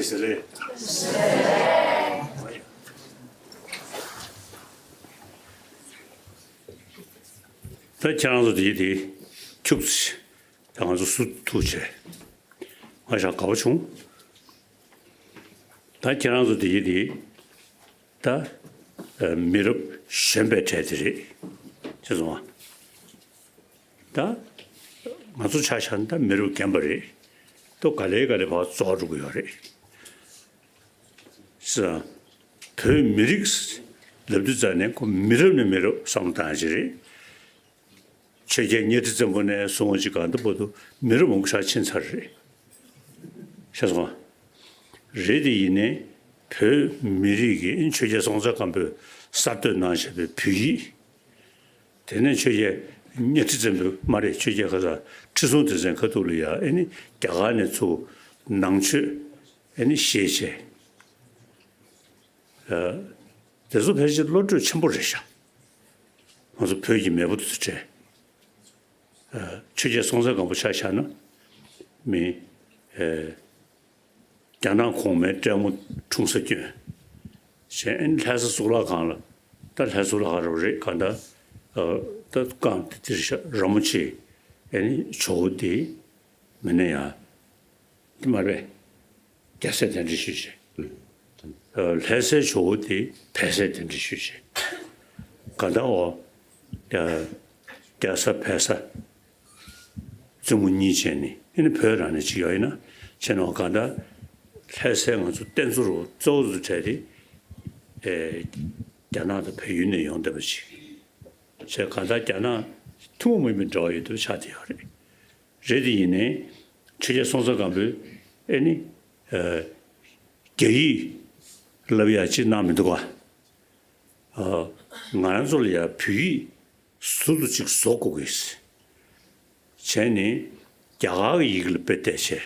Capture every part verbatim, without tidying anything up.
ཟེར་རེད། ད་ཁྱེད་རང་ཚོ་དེ་དེ་ཁྱུག་ཙམ་ད་ང་ཚོ་སུ་ཐུག་བྱས་ང་ཞག་དགའ་པོ་བྱུང་། ད་ཁྱེད་རང་ཚོ་དེ་དེ་ད་མི་རབས་གཞོན་པའི་གྲས་དེ་རེད། ཅེས་སོང་ང་། ད་ང་ཚོ་ཆ་བཞག་ན་ད་མི་རབས་རྒན་པ་རེད། ཏོ་ག་ལེ་ག་ལེ་བག་རྩོག་འགྲོ་གི་ཡོད་རེད། ས། བོད་མི་རིགས་ལབ་དུས་ཙ་ནས་ཁོ་མི་རབས་ནས་མི་རབས་བསམ་བློ་བཏང་ཡ་ཅིག་རེད། ཆོས་རྒྱལ་གཉའ་ཁྲི་བཙན་པོ་ནས་བཟུང་བ་ཅིག་གང་ལྟ་བར་དུ་མི་རབས་མང་པོ་ཞིག་ཕྱིན་ཚར་རེད། ཤེས་སོང་ང་། རེད་དེ་ཡིན་ནའི་བོད་མི་རིགས་ཀྱི་ཆོས་རྒྱལ་སྲོང་བཙན་སྒམ་པོས་གསར་གཏོད་གནང་བཞག་པའི་བོད་ཡིག་དེ་ནས་ཆོས་རྒྱལ་གཉའ་ཁྲི་བཙན་པོ་མ་རེད། ཆོས་རྒྱལ་ཁ་སང་ཁྲི་སྲོང་ལྡེ་བཙན་ཁ་ཐུག་ལ་ཡ་ཨེ་ནི་རྒྱ་གར་ནས་ཚུར་ནང་ཆོས་ཨེ་ནི་ཤེས་བྱས། ཨ། དེ་ཚོ་ཕལ་ཆེར་བློ་གྲོས་ཆེན་པོ་རེད་ཤག་ང་ཚོ་བོད་ཀྱི་མེས་པོ་དེ་ཚོ་གྲས། ཨ། ཆོས་རྒྱལ་སྲོང་བཙན་སྒམ་པོ་ཆ་བཞག་ན་མི། ཨེ། རྒྱ་ནག་གོང་མའི་སྲས་མོ་འཁྲུངས་ས་བསྐྱོན། གཞན་ལྷ་ས་གཙུག་ལག་ཁང་ལ། ད་ལྷ་ས་གཙུག་ལག་ཁང་རབ་རེད་གང་ལྟར། ཨ། ད་རྐང་དེ་དེར་ཤ་ར་མོ་ཆེ། ཨེ་ནི་ཇོ་བོ་དེ་མི་ནི་ཡ། དེ་མ་རེད། རྒྱལ་སྲས་གདན་འདྲེན་ཞུས་བྱས། ཨ། ལྷ་སའི་ཇོ་བོ་དེ་བལ་སྲས་གདན་འདྲེན་ཞུས་བྱས། གང་ལྟར་འོ། ཨ། རྒྱ་ས་བལ་ས། བཙུན་མོ་གཉིས་བྱས་ནས་ཨེ་ནི་བོད་རང་ནས་ཅིག་ཡོད་ཡིན་ན་བྱས་ནའང་གང་ལྟར་ལྷ་སའི་ང་ཚོ་རྟེན་གཙོ་རུ་གཙོ་བོ་རུ་གྲས་དེ། ཨེ། རྒྱ་ནག་དང་བལ་ཡུལ་ནས་ཡོང་བསྡད་པ་ཅིག་བྱས་གང་ལྟར་རྒྱ་ནག་ཐུན་མོང་མ་ཡིན་པའི་འབྲེལ་བ་ཡོད་བསྡད་པ་ཆགས་བསྡད་ཡོད་རེད། རེད་དེ་ཡིན་ནའི་ཆོས་རྒྱལ་སྲོང་བཙན་སྒམ་པོས་ཨེ་ནི། ཨ། རྒྱ་ཡིག་ལབ་ཡ་ཅིག་གནང་མི་འདུག་ག་ཨ། ང་རང་ཚོ་ལ་ཡ་བོད་ཡིག་ཟུར་དུ་ཅིག་བཟོ་དགོས་ཀྱི། བྱས་ནས་རྒྱ་གར་གྱི་ཡི་གེ་ལ་དཔེ་བལྟས་བྱས།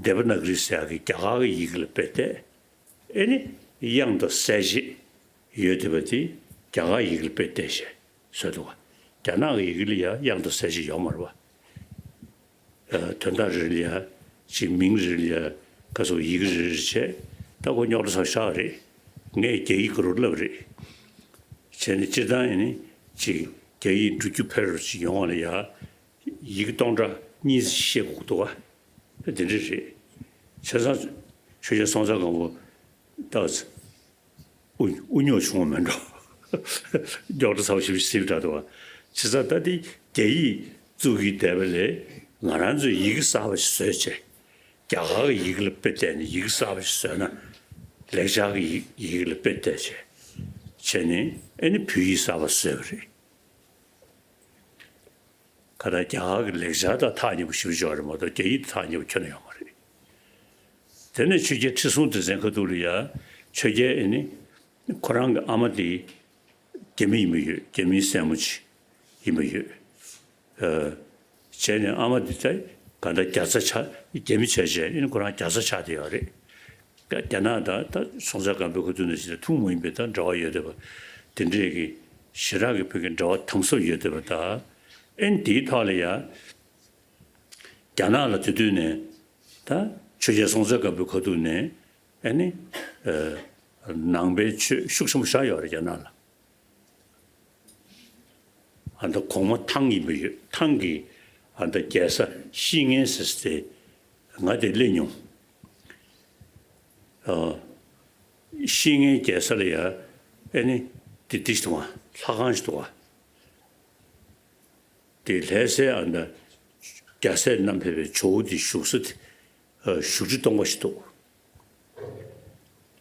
དེ་བ་ན་ག་རི་ཟེར་ཡག་གི་རྒྱ་གར་གྱི་ཡི་གེ་ལ་དཔེ་བལྟས། ཨེ་ནི་དབྱངས་དང་གསལ་བྱེད་ཡོད་བསྡད་པ་དེ་རྒྱ་གར་ཡི་གེ་ལ་དཔེ་བལྟས་བྱས་བཟོས་འདུག་ག་རྒྱ་ནག་གི་ཡི་གེ་ལ་ཡ་དབྱངས་དང་གསལ་བྱེད་ཡོད་མ་རེད་པ། ཨ། དོན་དག་རེ་ལ་ཡ། ཅིག་མིང་རེ་ལ་ཡ། ཁ་སོགས་ཡི་གེ་རེ་རེ་བྱས། ད་ཁོ་རྙོག་དྲ་ཚ་ཤག་རེད། ངས་རྒྱ་ཡིག་ག་རུ་བསླབ་རེད། བྱས་ནས་སྤྱིར་བཏང་ཡིན་ནི་ཅིག་རྒྱ་ཡིག་འགྲོ་རྒྱུ་ཕེབས་རོགས་ཅིག་ཡོང་བ་ལ་ཡ། ཡི་གེ་སྟོང་ཕྲག་གཉིས་ཤེས་དགོས་འདུག་ག་དེ་འདྲ་རེད། བྱས་ཙང་ཆོས་རྒྱལ་སྲོང་བཙན་སྒམ་པོ་ད། དབུ་དབུ་རྙོག་བྱུང་བ་མེད་འགྲོ། རྙོག་དྲ་ཚ་པོ་ཞེ་པོ་ཞིག་སེལ་འདྲ་འདུག་བ། བྱས་ཙང་ད་འདི་རྒྱ་ཡིག་བཙུགས་ཀྱི་བསྡད་པ་ལས་ང་རང་ཚོས་ཡི་གེ་གསར་པ་ཞིག་བཟོས་བྱས། རྒྱ་གར་གྱི་ཡི་གེ་ལ་དཔེ་བལྟས་ནས་ཡི་གེ་གསར་པ་ཞིག་བཟོས་ན། ལེགས་སྦྱར་གྱི་ཡི་ཡི་གེ་ལ་དཔེ་བལྟས་བྱས། བྱས་ནས་ཨེ་ནི་བོད་ཡིག་གསར་པ་བཟོས་པ་རེད། ག་ད་རྒྱ་གར་གྱི་ལེགས་སྦྱར་དང་ཐག་ཉེ་པོ་ཞེ་པོ་ཅིག་ཡོད་རེད་མ་གཏོགས་རྒྱ་ཡིག་དང་ཐག་ཉེ་པོ་ཁྱོན་ནས་ཡོད་མ་རེད། དེ་ནས་ཆོས་རྒྱལ་ཁྲི་སྲོང་ལྡེ་བཙན་ཁ་ཐུག་ལ་ཡ། ཆོས་རྒྱལ་ཨེ་ནི། ཁོ་རང་གི་ཨ་མ་དེ། རྒྱ་མི་ཡིན་པ་ཡོད། རྒྱ་མིའི་སྲས་མོ་ཅིག་ཡིན་པ་ཡོད། ཨ། བྱས་ནས་ཨ་མ་དེ་ད་ག་ད་རྒྱ་བཟའ་ཆགས། རྒྱ་མི་བྱས་བྱས་ཨེ་ནི་ཁོ་རང་རྒྱ་བཟའ་ཆགས་བསྡད་ཡོད་རེད། རྒྱ་རྒྱ་ནག་དང་ད་སྲོང་བཙན་སྒམ་པོའི་ཁ་ཐུག་ནས་བྱས་ན་ཐུན་མོང་མ་ཡིན་པའི་ད་འབྲེལ་བ་ཡོད་བསྡད་པ། དེ་འདྲས་ཀྱི་ཞེ་དྲག་གི་བོད་ཀྱི་འབྲེལ་བ་དམ་ཟབ་ཡོད་བསྡད་པ་ད། ཨེ་ནི་དེའི་ཐོག་ལ་ཡ། རྒྱ་ནག་ལ་དེ་དུས་ནས་ད་ཆོས་རྒྱལ་སྲོང་བཙན་སྒམ་པོའི་ཁ་ཐུག་ནས་ཨེ་ནི། ཨ། ནང་པའི་ཆོས་ཤུགས་ཆེན་པོ་བཞག་ཡོད་རེད་རྒྱ་ནག་ལ། ཨ་ད་གོང་མ་ཐང་ཡིན་པ་ཡོད། ཐང་གི་ཨ་ད་རྒྱལ་ས་བཤེས་གཉེན་ཟེར་ཏེ་ང་དེ་སླེབས་མྱོང་། ཨ། བཤེས་གཉེན་རྒྱལ་ས་ལ་ཡ་ཨེ་ནི་དེ་དེ་ཞིག་འདུག་ག་ལྷ་ཁང་ཞིག་འདུག་ག་དེ་ལྷ་སའི་ཨ་ད་རྒྱལ་སྲས་རྣམས་ཕེབས་པའི་ཇོ་བོ་དེ་བཞུགས་ས་དེ། ཨ། བཞུགས་ཁྲི་སྟོང་པ་ཞིག་འདུག་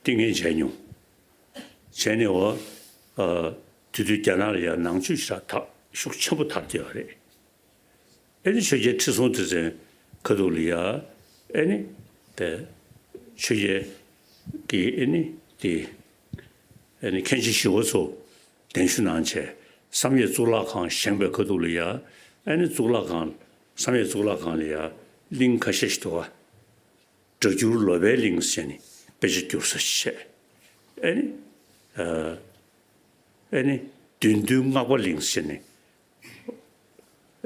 དེ་ངས་མཇལ་མྱོང་། བྱས་ནས་འོ། ཨ། དེ་དུས་རྒྱ་ནག་ལ་ཡང་ནང་ཆོས་ཞེ་དྲག་དར་ཤུགས་ཆེན་པོ་དར་བསྡད་ཡོད་རེད། ཨེ་ནི་ཆོས་རྒྱལ་ཁྲི་སྲོང་ལྡེ་བཙན་ཁ་ཐུག་ལ་ཡ། ཨེ་ནི། དེ། ཆོས་རྒྱལ་གྱི་ཨེ་ནི། དེ། ཨེ་ནི་མཁན་ཆེན་ཞི་བ་འཚོ་གདན་ཞུ་གནང་བྱས། བསམ་ཡས་གཙུག་ལག་ཁང་བཞེངས་པའི་ཁ་ཐུག་ལ་ཡ། ཨེ་ནི་གཙུག་ལག་ཁང་། བསམ་ཡས་གཙུག་ལག་ཁང་ལ་ཡ། གླིང་ཁ་ཤས་ཤིག་འདུག་ག་སྒྲ་བསྒྱུར་ལོ་པཎ་གླིང་ཟེར་ནས་དཔེ་ཆ་བསྒྱུར་ས་ཞིག་བྱས། ཨེ་ནི། ཨ། ཨེ་ནི། བདུད་འདུལ་སྔགས་པ་གླིང་ཟེར་ནས།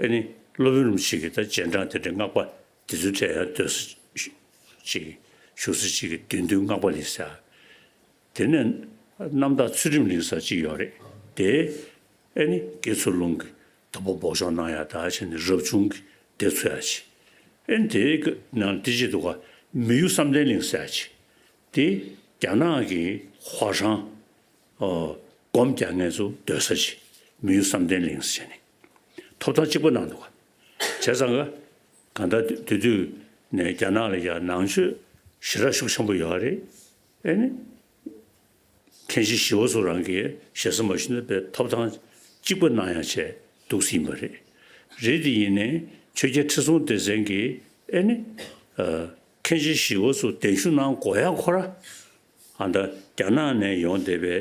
ཨེ་ནི། སློབ་དཔོན་རིན་པོ་ཆེ་གི་ད་རྗེས་འབྲང་དེ་འདྲའི་སྔགས་པ་དེ་ཚོའི་གྲས་ཡང་སྡོད་ས་ཞིག་ ཅིག་བཞུགས་ས་ཅིག་གི་བདུད་འདུལ་སྔགས་པ་གླིང་ཟེར། དེ་ནས་རྣམ་དག་ཚུལ་ཁྲིམས་གླིང་ཟེར་ཅིག་ཡོད་རེད་དེ། ཨེ་ནི་དགེ་ཚུལ་སློང་གི་དོལ་པོ་འབོག་ཆོག་གནང་ཡ་ད་བྱས་ནས་རབ་བྱུང་གི་སྡེ་ཚུད་ཡ་ཅིག་ཨེ་ནི་དེའི་ནང་དེ་ཅིག་འདུག་ག་མི་ཡུལ་བསམ་གཏན་གླིང་ཟེར་ཡ་ཅིག་དེ་རྒྱ་ནག་གི་ཧྭ་ཧྲན། ཨོ། སྒོམ་རྒྱག་མཁན་ཚོ་སྡོད་ས་ཅིག་མི་ཡུལ་བསམ་གཏན་གླིང་ཟེར་ནས། ཐོབ་ཐང་གཅིག་པ་གནང་འདུག་ག་བྱས་ཙང་ག་གང་ལྟར་དེ་དུས་ནས་རྒྱ་ནག་ལ་ཡང་ནང་ཆོས་ཞེ་དྲག་ཤུགས་ཆེན་པོ་ཡོད་རེད། ཨེ་ནི། མཁན་ཆེན་ཞི་བ་འཚོ་རང་གིས་ཞེ་ས་མ་ཞུས་ན་པའི་ཐོབ་ཐང་གཅིག་པ་གནང་ཡང་བྱས་འདུག་ཟིན་པ་རེད། རེད་དེ་ཡིན་ནའི་ཆོས་རྒྱལ་ཁྲི་སྲོང་ལྡེ་བཙན་གྱིས་ཨེ་ནི། མཁན་ཆེན་ཞི་བ་འཚོ་གདན་ཞུ་གནང་དགོས་ཡ་ཁོ་ར། ཨ་ད་རྒྱ་ནག་ནས་ཡོང་བསྡད་པའི་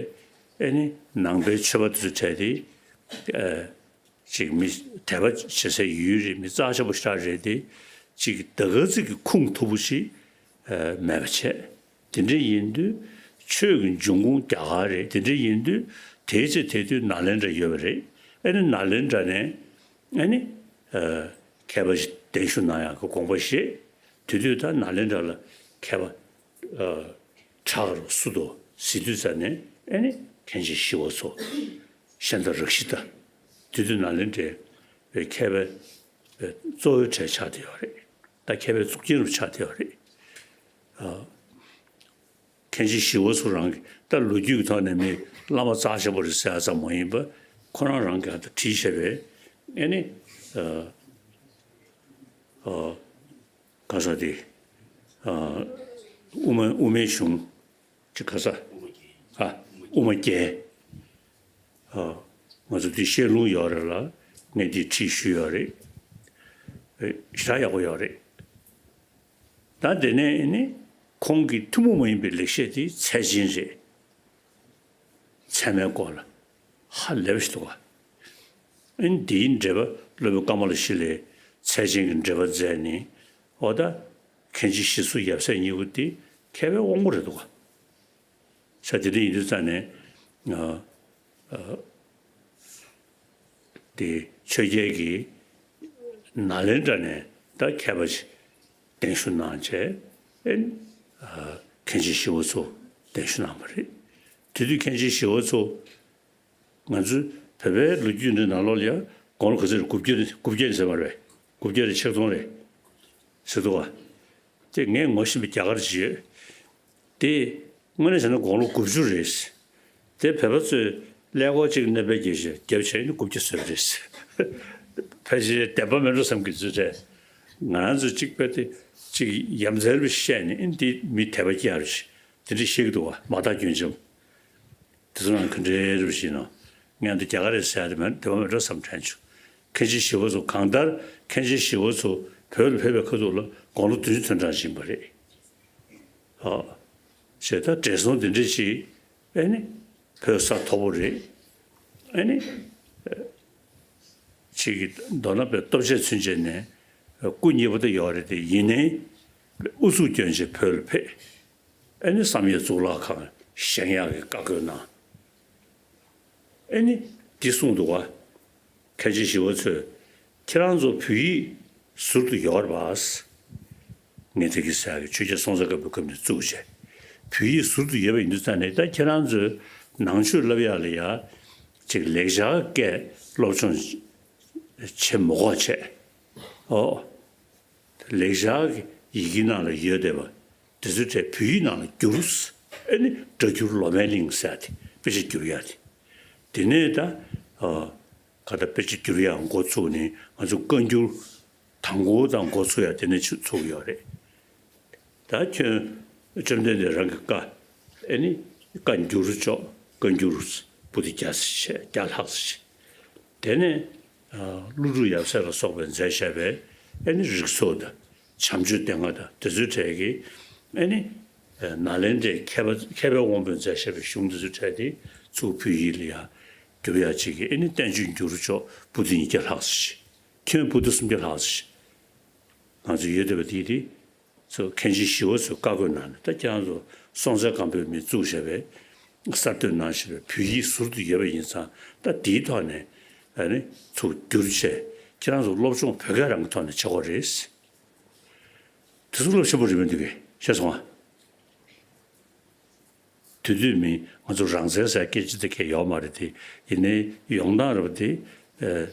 ཨེ་ནི་ནང་པའི་ཆོས་པ་དེ་ཚོ་གྲས་དེ་ཨེ་ཅིག་མི་དད་པ་བྱེད་སའི་ཡུལ་རེད། མི་རྩ་ཆེན་པོ་ཞིག་རེད་དེ། ཅིག་ད་ག་ཚོད་ཀྱི་ཁུངས་ཐུབ་པོ་ཞིག་ཨེ་མེད་པ་བྱས། དེ་འདྲ་ཡིན་དུས་ཆོས་ཀྱི་འབྱུང་ཁུངས་རྒྱ་གར་རེད། དེ་འདྲ་ཡིན་དུས་དེའི་ཚེ་དེ་དུས་ནཱ་ལེནྡྲ་ཡོད་པ་རེད། ཨེ་ནི་ནཱ་ལེནྡྲ་ནས་ཨེ་ནི་ཨེ་མཁས་པ་ཞིག་གདན་ཞུ་གནང་ཡག་གི་དགོངས་པ་བཞེས། དེ་དུས་ད་ནཱ་ལེནྡྲ་ལ་མཁས་པ་ཨ་གྲགས་རུ་སུ་དོ་ཟེར་དུས་ཙ་ནས་ཨེ་ནི་མཁན་ཆེན་ཞི་བ་འཚོ། ཤཱནྟ་རཀྵི་ཏ། དེ་དུས་ནཱ་ལེནྡྲའི་མཁས་པའི་གཙོ་བོའི་གྲས་ཆགས་བསྡད་ཡོད་རེད། ད་མཁས་པའི་གཙུག་རྒྱན་རུ་ཆགས་བསྡད་ཡོད་རེད། ཨ། མཁན་ཆེན་ཞི་བ་འཚོ་རང་གིས་ད་ལོ་རྒྱུས་ཀྱི་ཐོག་ནས་མི་བླ་མ་རྩ་ཆེན་པོ་རེད་ཟེར་ཡ་ཙམ་མ་ཡིན་པ། ཁོ་རང་རང་གིས་ཨ་ད་བྲིས་བཞག་པའི་ཨེ་ནི། ཨ། ཨ། ག་ས་དེ། ཨ། དབུ་མ་དབུ་མའི་གཞུང་། ཅི་ག་ས། ཨ། དབུ་མ་རྒྱན། ཨ། ང་ཚོ་འདི་བཤད་ལུང་ཡོད་རེད་ལ། ངས་འདི་བྲིས་ཞུས་ཡོད་རེད། ཨེ་ཞེ་དྲག་ཡག་པོ་ཡོད་རེད། ད་དེ་ནས་ནི་ཁོང་གི་ཐུན་མོང་མ་ཡིན་པའི་ལེགས་བཤད་དེ་ཚད་ཆེན་རེད། ཚད་མའི་སྐོར་ལ་ཧ་ལས་པ་ཞིག་འདུག་ག་ཨེ་ནི་དེའི་འགྲེལ་པ་སློབ་དཔོན་ཀ་མ་ལ་ཤཱི་ལའི་ཚད་ཆེན་གྱི་འགྲེལ་པ་མཛད་ནི། འོ་ད་མཁན་ཆེན་ཞི་འཚོ་ཡབ་སྲས་གཉིས་པོ་དེ་མཁས་པའི་དབང་པོ་རེད་འདུག་ག་ས་དེ་འདྲ་ཡིན་དུས་ཙང་ནས། ཨ། ཨ། དེ་ཆོས་རྒྱལ་གྱིས་ནཱ་ལེནྡྲ་ནས་ད་མཁས་པ་ཞིག་གདན་ཞུ་གནང་བྱས། ཨེ། ཨ། མཁན་ཆེན་ཞི་བ་འཚོ་གདན་ཞུ་གནང་བ་རེད། དེ་དུས་མཁན་ཆེན་ཞི་བ་འཚོ། ང་ཚོའི་བོད་པའི་ལོ་རྒྱུས་འདི་ནང་ལོགས་ལ་ཡང་དགུང་ལོ་ག་ཚོད་རེད། དགུ་བརྒྱ་དགུ་བརྒྱ་ཟེར་བ་རེད། དགུ་བརྒྱ་རེད། ཆིག་སྟོང་རེད་ཟེར་འདུག་ག་དེ་ངས་ངོ་ཤེས་པའི་རྒྱ་གར་ཅིག་ཡོད། དེ་དངོས་གནས་བྱས་ན་དགུང་ལོ་དགུ་བཅུ་རེད། དེ་བོད་པ་ཚོས་ཀླད་ཀོར་གཅིག་སྣོན་པའི་རྒྱབ་བྱས་ནས་དགུ་བརྒྱ་བཟོས་པ་རེད། ཕལ་ཆེར་བདེན་པ་མེད་འགྲོ་བསམ་གྱི་ཚུལ་རེད། ང་རང་ཚོ་གཅིག་པ་དེ་གཅིག་ཡ་མཚན་རེ་བཤད་ནས་ཨེ་འདི་མི་དད་པ་སྐྱེ་ཡ་རེད། དེ་འདྲ་བཤད་ཀྱི་འདུག་བ། མ་དག་རྒྱུན་འབྱམས། དེ་ཚོ་རང་ག་འདྲའི་རུ་བཞིན་ནོ། ངས་འདི་རྒྱ་གར་རེད་ཟེར་ཡ་དེ་མིན། དེ་བ་མི་འགྲོ་བསམ་དྲན་བྱུང་། མཁན་ཆེན་ཞི་བ་འཚོ་གང་ལྟར་མཁན་ཆེན་ཞི་བ་འཚོ་བོད་ལ་ཕེབས་པའི་ཁ་ཐུག་ལ་དགུང་ལོ་བདུན་ཅུ་དོན་གྲངས་ཕྱིན་པ་རེད། ཨོ། བྱས་ད་བགྲེས་སོང་འདི་འདྲ་ཞིག་ཨེ་ནི་བོད་ས་མཐོ་པོ་རེད། ཨེ་ནི་ཅིག་གི་མདོར་ན་པའི་སྟོབས་ཆེ་ཚུན་ཆད་ནས་སྐུ་མཉེལ་པོ་དེ་ཡོད་རེད་དེ། ཡིན་ནའི་ཨུ་ཚུགས་སྐྱོན་བྱས་བོད་ལ་ཕེབས། ཨེ་ནི་བསམ་ཡས་གཙུག་ལག་ཁང་བཞེངས་ཡག་གི་བཀའ་བཀོད་གནང་། ཨེ་ནི་འདི་གསུངས་འདུག་ག་མཁན་ཆེན་ཞི་བ་འཚོས། ཁྱེད་རང་ཚོ་བོད་ཡིག་ཟུར་དུ་ཡོད་རེད་པས། ངས་དེ་གི་ཟེར་གི་ཆོས་རྒྱལ་སྲོང་བཙན་སྒམ་པོའི་སྐབས་ནས་བཙུགས་བྱས། བོད་ཡིག་ཟུར་དུ་ཡོད་པ་ཡིན་དུས་ཙང་ནས་ད་ཁྱེད་རང་ཚོས་ནང་ཆོས་བསླབ་ཡག་ལ་ཡ་ཅིག་ལེགས་སྦྱར་སྐད་སློབ་སྦྱོང་བྱེད་མི་དགོས་བྱས། ཨོ། ལེགས་སྦྱར་གྱི་ཡི་གེ་ནང་ལ་ཡོད་བསྡད་པ་དེ་ཚོའི་གྲས་བོད་ཡིག་ནང་ལ་བསྒྱུར། ཨེ་ནི་སྒྲ་བསྒྱུར་ལོ་མའི་གླིང་ཟེར་ཡ་དེ་དཔེ་ཆ་བསྒྱུར་ཡ་དེ། དེ་ནས་ད་ཨ་ག་ད་དཔེ་ཆ་བསྒྱུར་ཡ་འགོ་ཚུགས་ནས་ང་ཚོ་བཀའ་འགྱུར་དང་པོ་དང་འགོ་ཚུགས་ཡ་དེ་ནས་ཚུགས་ཡོད་རེད། ད་ཁྱོད་བཅོམ་ལྡན་འདས་རང་གི་བཀའ། ཨེ་ནི་བཀའ་འགྱུར་ལྕོག་བཀའ་འགྱུར་པོ་ཏི་བརྒྱ་ཙམ་བྱས། བརྒྱ་ལྷག་ཙམ་བྱས། དེ་ནས་ཨ་ཀླུ་སྒྲུབ་ཡབ་སྲས་ལ་སོགས་པས་མཛད་བཞག་པའི་ཨེ་ནི་རིགས་ཚོགས་དང་བྱམས་ཆོས་སྡེ་ལྔ་དང་དེ་ཚོའི་གྲས་ཀྱི་ཨེ་ནི་ཨ་ནཱ་ལེནྡྲའི་མཁས་པ་མཁས་པའི་དབང་པོས་མཛད་བཞག་པའི་གཞུང་དེ་ཚོའི་གྲས་དེ་ཚུར་བོད་ཡིག་ལ་ཡང་བསྒྱུར་ཡག་ཅིག་གི་ཨེ་ནི་བསྟན་བཅོས་འགྱུར་ལྕོག་པོ་ཏི་ཉིས་བརྒྱ་ལྷག་ཙམ་བྱས། ཁྱོན་པོ་ཏི་སུམ་བརྒྱ་ལྷག་ཙམ་བྱས། ང་ཚོ་ཡོད་བསྡད་པ་དེ་དེ་ཚོ་མཁན་ཆེན་ཞི་བ་འཚོས་བཀའ་བསྒོ་གནང་ནས། ད་ཁྱེད་རང་ཚོ་སྲོང་བཙན་སྒམ་པོའི་མིས་བཙུགས་བཞག་པའི་གསར་གཏོད་གནང་བཞིན་པའི་བོད་ཡིག་ཟུར་དུ་ཡོད་པ་ཡིན་ཙང་། ད་དེའི་ཐོག་ནས་ཨ་ནི་ཚུར་བསྒྱུར་བྱས། ཁྱེད་རང་ཚོ་སློབ་སྦྱོང་བོད་སྐད་རང་གི་ཐོག་ནས་བྱེད་དགོས་རེད། དེ་ཚོ་སློབ་ཆེན་པོ་རེད་མི་འདུག་གས། ཤེས་སོང་ང་། དེ་དུས་མིན་ང་ཚོ་རང་བཙན་ཟེར་སྐད་ཆ་དེ་གས་ཡོད་མ་རེད་དེ། ཡིན་ནའི་ཡོང་སྟངས་རེད་པ་དེ། ཨ།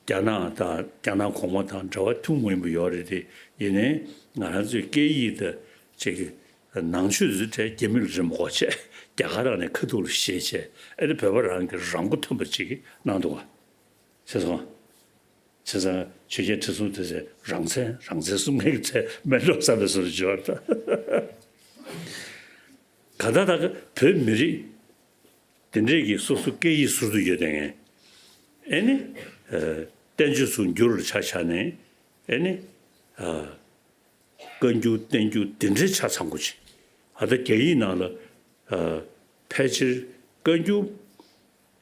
རྒྱ་ནག་དང་རྒྱ་ནག་གོང་མ་དང་འབྲེལ་བ་ཐུན་མོང་མ་ཡིན་པ་ཡོད་རེད་དེ། ཡིན་ནའི་ང་རང་ཚོའི་སྐད་ཡིག་དང་ཅིག་ནང་ཆོས་ཚོའི་གྲས་རྒྱ་མི་ལ་རེ་མ་གོ་བྱས། རྒྱ་གར་རང་ནས་ཁ་ཐུག་ལ་བཤད་བྱས། ཨ་ནི་བོད་པ་རང་གི་རང་མགོ་ཐོན་པ་ཅིག་གནང་འདུག་ག། ཤེས་སོང་ང་། བྱས་ཙང་ཆོས་རྒྱལ་ཁྲི་སྲོང་ལྡེ་བཙན་རང་བཙན་རང་བཙན་གསུང་མཁན་གྱི་ཚད་མེད་འགྲོ་བསམ་པའི་བཟོ་འདྲ་ཅིག་ཡོད་རེད་ད། གང་ལྟར་ད་ག་བོད་མི་རིགས་དེ་འདྲས་ཀྱི་སོ་སོ་སྐད་ཡིག་ཟུར་དུ་ཡོད་དེ་ངས། ཨེ་ནི། ཨ། བསྟན་བཅོས་སུ་འགྱུར་ལ་ཆ་བཞག་ནས། ཨེ་ནི། ཨ། བཀའ་འགྱུར་བསྟན་འགྱུར་དེ་འདྲའི་ཆ་ཚང་པོ་ཅིག་ཨ། ད་རྒྱ་ཡིག་ནང་ལ། ཨ། ཕལ་ཆེར་བཀའ་འགྱུར་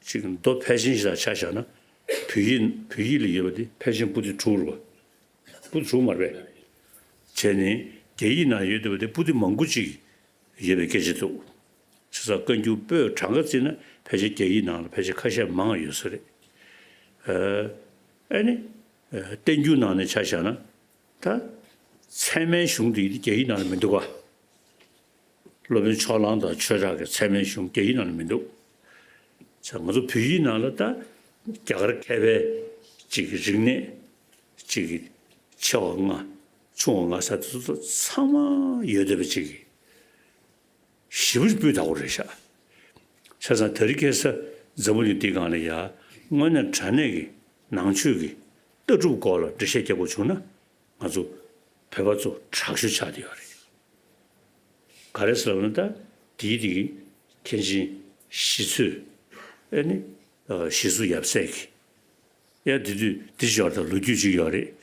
ཅིག་མདོ་ཕལ་ཆེན་ཞིག་ལ་ཆ་བཞག་ན། བོད་ཡིག་བོད་ཡིག་ལ་ཡོད་པ་དེ་ཕལ་ཆེར་པོ་ཏི་དྲུག་རེད་པ། པོ་ཏི་དྲུག་མ་རེད་པས། བྱས་ནས་རྒྱ་ཡིག་ནང་ཡོད་བསྡད་པ་དེ་པོ་ཏི་མང་པོ་ཅིག་ཡོད་པའི་སྐད་ཆ་འདུག་བྱས་ཙང་བཀའ་འགྱུར་པོད་གྲངས་ཀ་བརྩིས་ན་ཕལ་ཆེར་རྒྱ་ཡིག་ནང་ལ་ཕལ་ཆེར་ཁ་ཤས་མང་བ་ཡོད་ས་རེད། ཨ། ཨེ་ནི། ཨ། བསྟན་འགྱུར་ནང་ནས་ཆ་བཞག་ན། ད་ཚད་མའི་གཞུང་དེ་རྒྱ་ཡིག་ནང་ལ་མི་འདུག་ག། སློབ་དཔོན་ཕྱོགས་གླང་དང་ཆོས་གྲགས་ཀྱི་ཚད་མའི་གཞུང་རྒྱ་ཡིག་ནང་ལ་མི་འདུག་བྱས་ཙང་ང་ཚོ་བོད་ཡིག་ནང་ལ་ད་རྒྱ་གར་མཁས་པའི་ཅིག་རིག་གནས་ཅིག་ཆེ་བ་ལྔ་ཆུང་བ་ལྔ་ཟེར་དེ་ཚོ་ཚང་མ་ཡོད་བསྡད་པ་ཅིག་ཞེ་པོ་ཅིག་སྤུས་དག་པོ་རེད་ཤག་བྱས་ཙང་དེ་རིང་ཁ་སང་འཛམ་བུ་གླིང་འདིའི་སྒང་ལ་ཡ་དངོས་གནས་དྲང་གནས་ཀྱི་ནང་ཆོས་ཀྱི་ལྟ་གྲུབ་སྐོར་ལ་འགྲེལ་བཤད་རྒྱག་དགོས་བྱུང་ན། ང་ཚོ་བོད་པ་ཚོ་དྲག་ཤུགས་ཆགས་བསྡད་ཡོད་རེད། ག་རེ་ཟེར་ལབ་ན་ད་དེའི་དེ་གི་མཁན་ཆེན་ཞི་འཚོས། ཨེ་ནི། ཨ། ཞི་འཚོ་ཡབ་སྲས་ཀྱི། ཡ། དེ་དུས་དེ་ཞོར་དང་ལོ་རྒྱུས་ཅིག་ཡོད་རེད།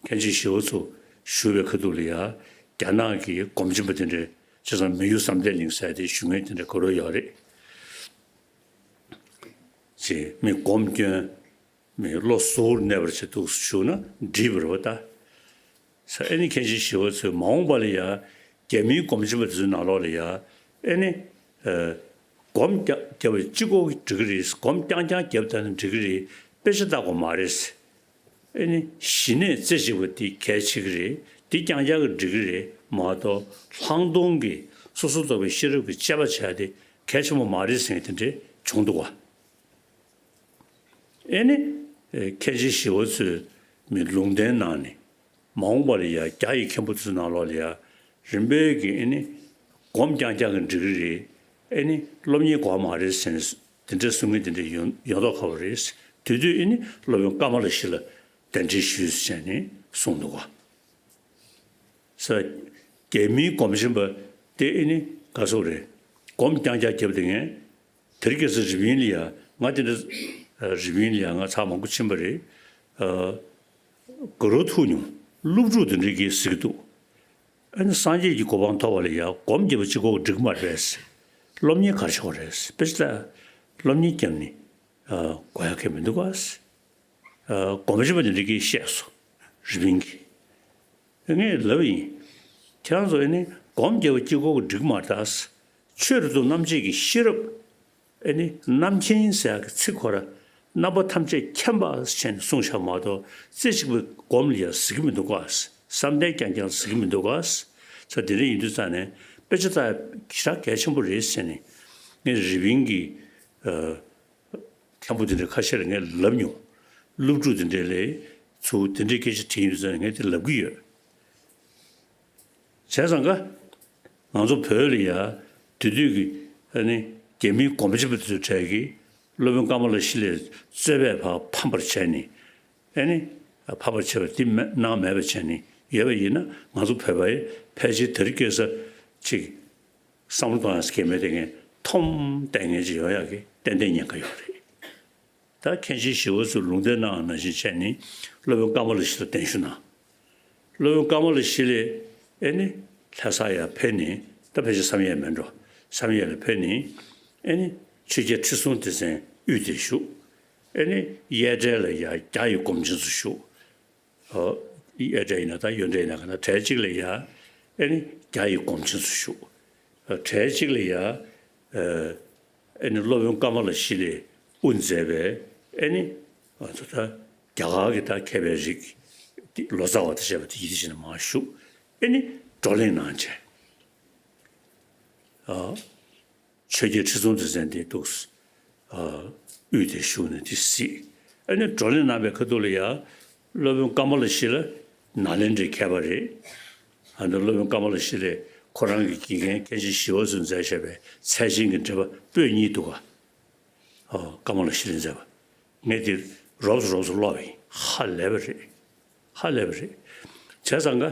མཁན་ཆེན་ཞི་བ་འཚོ་བཞུགས་པའི་ཁ་ཐུག་ལ་ཡ། རྒྱ་ནག་གི་སྒོམ་ཆེན་པོ་དེ་འདྲས། བྱས་ཙང་མི་ཡུལ་བསམ་གཏན་གླིང་ཟེར་དེ་བཞུགས་མཁན་དེ་འདྲས་ག་རེ་ཡོད་རེད། ཅེས་མི་སྒོམ་སྐྱོན། མི་བློ་གཟུར་གནས་པར་བྱེད་འདུག་ཞུ་ན་འགྲིག་པ་རེད་པ་ད། ས། ཨེ་ནི་མཁན་ཆེན་ཞི་བ་འཚོས་མ་འོངས་པ་ལ་ཡ། རྒྱ་མིའི་སྒོམ་ཆེན་པོ་དེ་ཚོའི་ནང་ལོགས་ལ་ཡ། ཨེ་ནི། ཨ། སྒོམ་རྒྱག་རྒྱབ་པ་གཅིག་པོ་འགྲིག་གི་རེད། སྒོམ་རྐྱང་རྐྱང་རྒྱབ་བསྡད་ན་འགྲིག་གི་རེད། དཔེ་ཆ་ལྟ་དགོས་མ་རེད། ཨེ་ནི་ཞི་གནས་རྩེ་གཅིག་པ་འདི་གལ་ཆེ་གི་རེད། འདི་རྐྱང་རྐྱང་གིས་འགྲིག་གི་རེད་མ་གཏོགས། ལྷག་མཐོང་གི་སོ་སོར་རྟོག་པའི་ཤེས་རབ་ཀྱི་དཔྱད་པ་བྱས་ཏེ་གལ་ཆེན་པོ་མ་རེད་ཟེར་མཁན་དེ་འདྲས་བྱུང་འདུག་ག། ཨེ་ནི། ཨེ། མཁན་ཆེན་ཞི་བ་འཚོས་མི་ལུང་བསྟན་གནང་ནས། མ་འོངས་པ་ལ་ཡ་རྒྱ་ཡི་མཁན་པོ་ཚོའི་ནང་ལོགས་ལ་ཡ། རིམ་པས་ཀྱིས་ཨེ་ནི། སྒོམ་རྐྱང་རྐྱང་གིས་འགྲིག་གི་རེད། ཨེ་ནི་སློབ་གཉེར་དགོས་མ་རེད་ཟེར་ནས་དེ་འདྲ་གསུང་མཁན་དེ་འདྲ་ཡོང་ཡོང་མདོག་ཁ་པོ་རེད། དེ་དུས་ཨེ་ནི་སློབ་དཔོན་ཀ་མ་ལ་ཤཱི་ལ་གདན་འདྲེན་ཞུས་ཟེར་ནས་གསུངས་འདུག་ག། ས། རྒྱ་མིའི་སྒོམ་ཆེན་པ་དེ་ཨེ་ནི་ག་སོགས་རེད། སྒོམ་རྐྱང་རྐྱང་རྒྱབ་བསྡད་མཁན། དེ་རིང་ཁ་སང་རི་པིན་ལ་ཡ། ང་དེ་འདྲ་རི་པིན་ལ་ཡ་ང་ཚར་མང་པོ་ཕྱིན་པ་རེད། ཨ། དགའ་རབ་ཐུག་མྱོང་། སློབ་ཕྲུག་དེ་འདྲས་ཀྱིས་ཟེར་གྱི་འདུག་ཨ་ནི་སངས་རྒྱས་ཀྱི་གོ་འཕང་ཐོབ་པ་ལ་ཡ་སྒོམ་རྒྱབ་པ་གཅིག་པོ་འགྲིག་མ་རེད། སློབ་གཉེར་ག་རེ་བྱེད་དགོས་རེད། དཔེ་ཆ་ལྟ། སློབ་གཉེར་རྒྱབ་ནས། ཨ། དགོས་ཡ་གང་ཡང་མི་འདུག་ག། ཨ། སྒོམ་ཆེན་པ་དེ་འདྲས་ཀྱིས་བཤད་སོང་། རི་པིན་གྱིས། ངས་ལབ་པ་ཡིན། ཁྱེད་རང་ཚོ་ཨེ་ནི་སྒོམ་རྒྱབ་པ་གཅིག་པོ་གིས་འགྲིག་མ་རེད་ད། ཆོས་རབ་ཏུ་རྣམ་འབྱེད་ཀྱི་ཤེས་རབ། ཨེ་ནི་རྣམ་མཁྱེན་ཟེར་ཡག་གི་ཚིག་ཁོ་ར། རྣམ་པ་ཐམས་ཅད་མཁྱེན་པ་ཟེར་ནས་གསུངས་བཞག་མ་གཏོགས། རྩེ་གཅིག་པའི་སྒོམ་ལ་ཡང་ཟེར་གྱི་མི་འདུག་ག། བསམ་གཏན་རྐྱང་རྐྱང་ཟེར་གྱི་མི་འདུག་ག། ས། དེ་འདྲ་ཡིན་དུས་ཙང་ནས་དཔེ་ཆ་ལྟ་ཡ་ཞེ་དྲག་གལ་ཆེན་པོ་རེད་ཟེར་ནས། ངས་རི་པིན་གྱི། ཨ། མཁན་པོ་དེ་འདྲ་ཁ་ཤས་ལ་ངས་ལབ་མྱོང་། སློབ་ཕྲུག་དེ་འདྲ་ལ་ཚུར་དེ་འདྲའི་སྐད་ཆ་དྲིས་ཡོང་དུས་ཙང་ངས་དེ་ལབ་ཀྱི་ཡོད། བྱས་ཙང་ཀ། ང་ཚོ་བོད་ལ་ཡ། དེ་དུས་ཀྱི་ཨ་ནི་རྒྱ་མིའི་སྒོམ་ཆེན་པ་དེ་ཚོའི་གྲས་ཀྱིས་སློབ་དཔོན་ཀ་མ་ལ་ཤཱི་ལའི་རྩོད་པས་ཕར་ཕམ་པར་བྱས་ནས། ཨ་ནི་ཕམ་པར་བྱས་པ་དེ་མེད་གནང་མེད་པ་བྱས་ནས་ཡོད་པ་ཡིན་ན། ང་ཚོ་བོད་པ་ཡིས་ཕལ་ཆེར་དེ་རིང་ཁ་སང་ཅིག་བསམ་བློ་གཏོང་ཡག་གལ་མེད་དེ། ངས་འཐོམ་བསྡད་མཁན་ཅིག་ཡོང་ཡག་གི་ཏན་ཏན་ཉེན་ཁ་ཡོད་རེད། ད་མཁན་ཆེན་ཞི་བ་འཚོས་ལུང་བསྟན་གནང་བ་ནང་བཞིན་བྱས་ནས་སློབ་དཔོན་ཀ་མ་ལ་ཤཱི་ལ་གདན་ཞུ་གནང་། སློབ་དཔོན་ཀ་མ་ལ་ཤཱི་ལས་ཨེ་ནི་ལྷ་ས་ཡར་ཕེབས་ནས། ད་ཕལ་ཆེར་བསམ་ཡས་མེད་འགྲོ། བསམ་ཡས་ལ་ཕེབས་ནས་ཨེ་ནི་ཆོས་རྒྱལ་ཁྲི་སྲོང་ལྡེ་བཙན་དབུས་དེར་བཞུགས། ཨེ་ནི་གཡས་གྲལ་ལ་ཡ་རྒྱ་ཡི་སྒོམ་ཆེན་ཚོ་བཞུགས། ཨོ། གཡས་གྲལ་ཡིན་ན་དང་གཡོན་གྲལ་ཡིན་ན་གང་ལྟར་གྲལ་གཅིག་ལ་ཡ། ཨེ་ནི་རྒྱ་ཡི་སྒོམ་ཆེན་ཚོ་བཞུགས། ཨ། གྲལ་གཅིག་ལ་ཡ། ཨ། ཨེ་ནི་སློབ་དཔོན་ཀ་མ་ལ་ཤཱི་ལས་དབུ་མཛད་པའི་ཨེ་ནི་ང་ཚོ་ད་རྒྱ་གར་གྱི་ད་མཁས་པའི་རིགས་དེ། ལོ་ཙཱ་བ་དང་བཅས་པ་དེ་ཡི་དེ་བཞིན་མར་བཞུགས། ཨེ་ནི་ བགྲོ་གླེང་གནང་བྱས། ཨ། ཆོས་རྒྱལ་ཁྲི་སྲོང་ལྡེ་བཙན་དེ་འདུག་ཨ། དབུས་དེར་བཞུགས་ནས་དེ་གཟིགས། ཨ་ནི་བགྲོ་གླེང་གནང་བའི་ཁ་ཐུག་ལ་ཡ། སློབ་དཔོན་ཀ་མ་ལ་ཤཱི་ལ་ནཱ་ལེནྡྲའི་མཁས་པ་རེད། ཨ་ནི་སློབ་དཔོན་ཀ་མ་ལ་ཤཱི་ལས་ཁོ་རང་གི་དགེ་རྒན་མཁན་ཆེན་ཞི་བ་འཚོས་མཛད་བཞག་པའི་ཚད་ཆེན་གྱི་འགྲེལ་པ་པོད་གཉིས་འདུག་ག་ཨ། ཀ་མ་ལ་ཤཱི་ལས་མཛད་པ། ངས་དེ་རོབ་ཙམ་རོབ་ཙམ་ཀློག་པ་ཡིན། ཧ་ལས་པ་རེད། ཧ་ལས་པ་རེད། བྱས་ཙང་ཀ་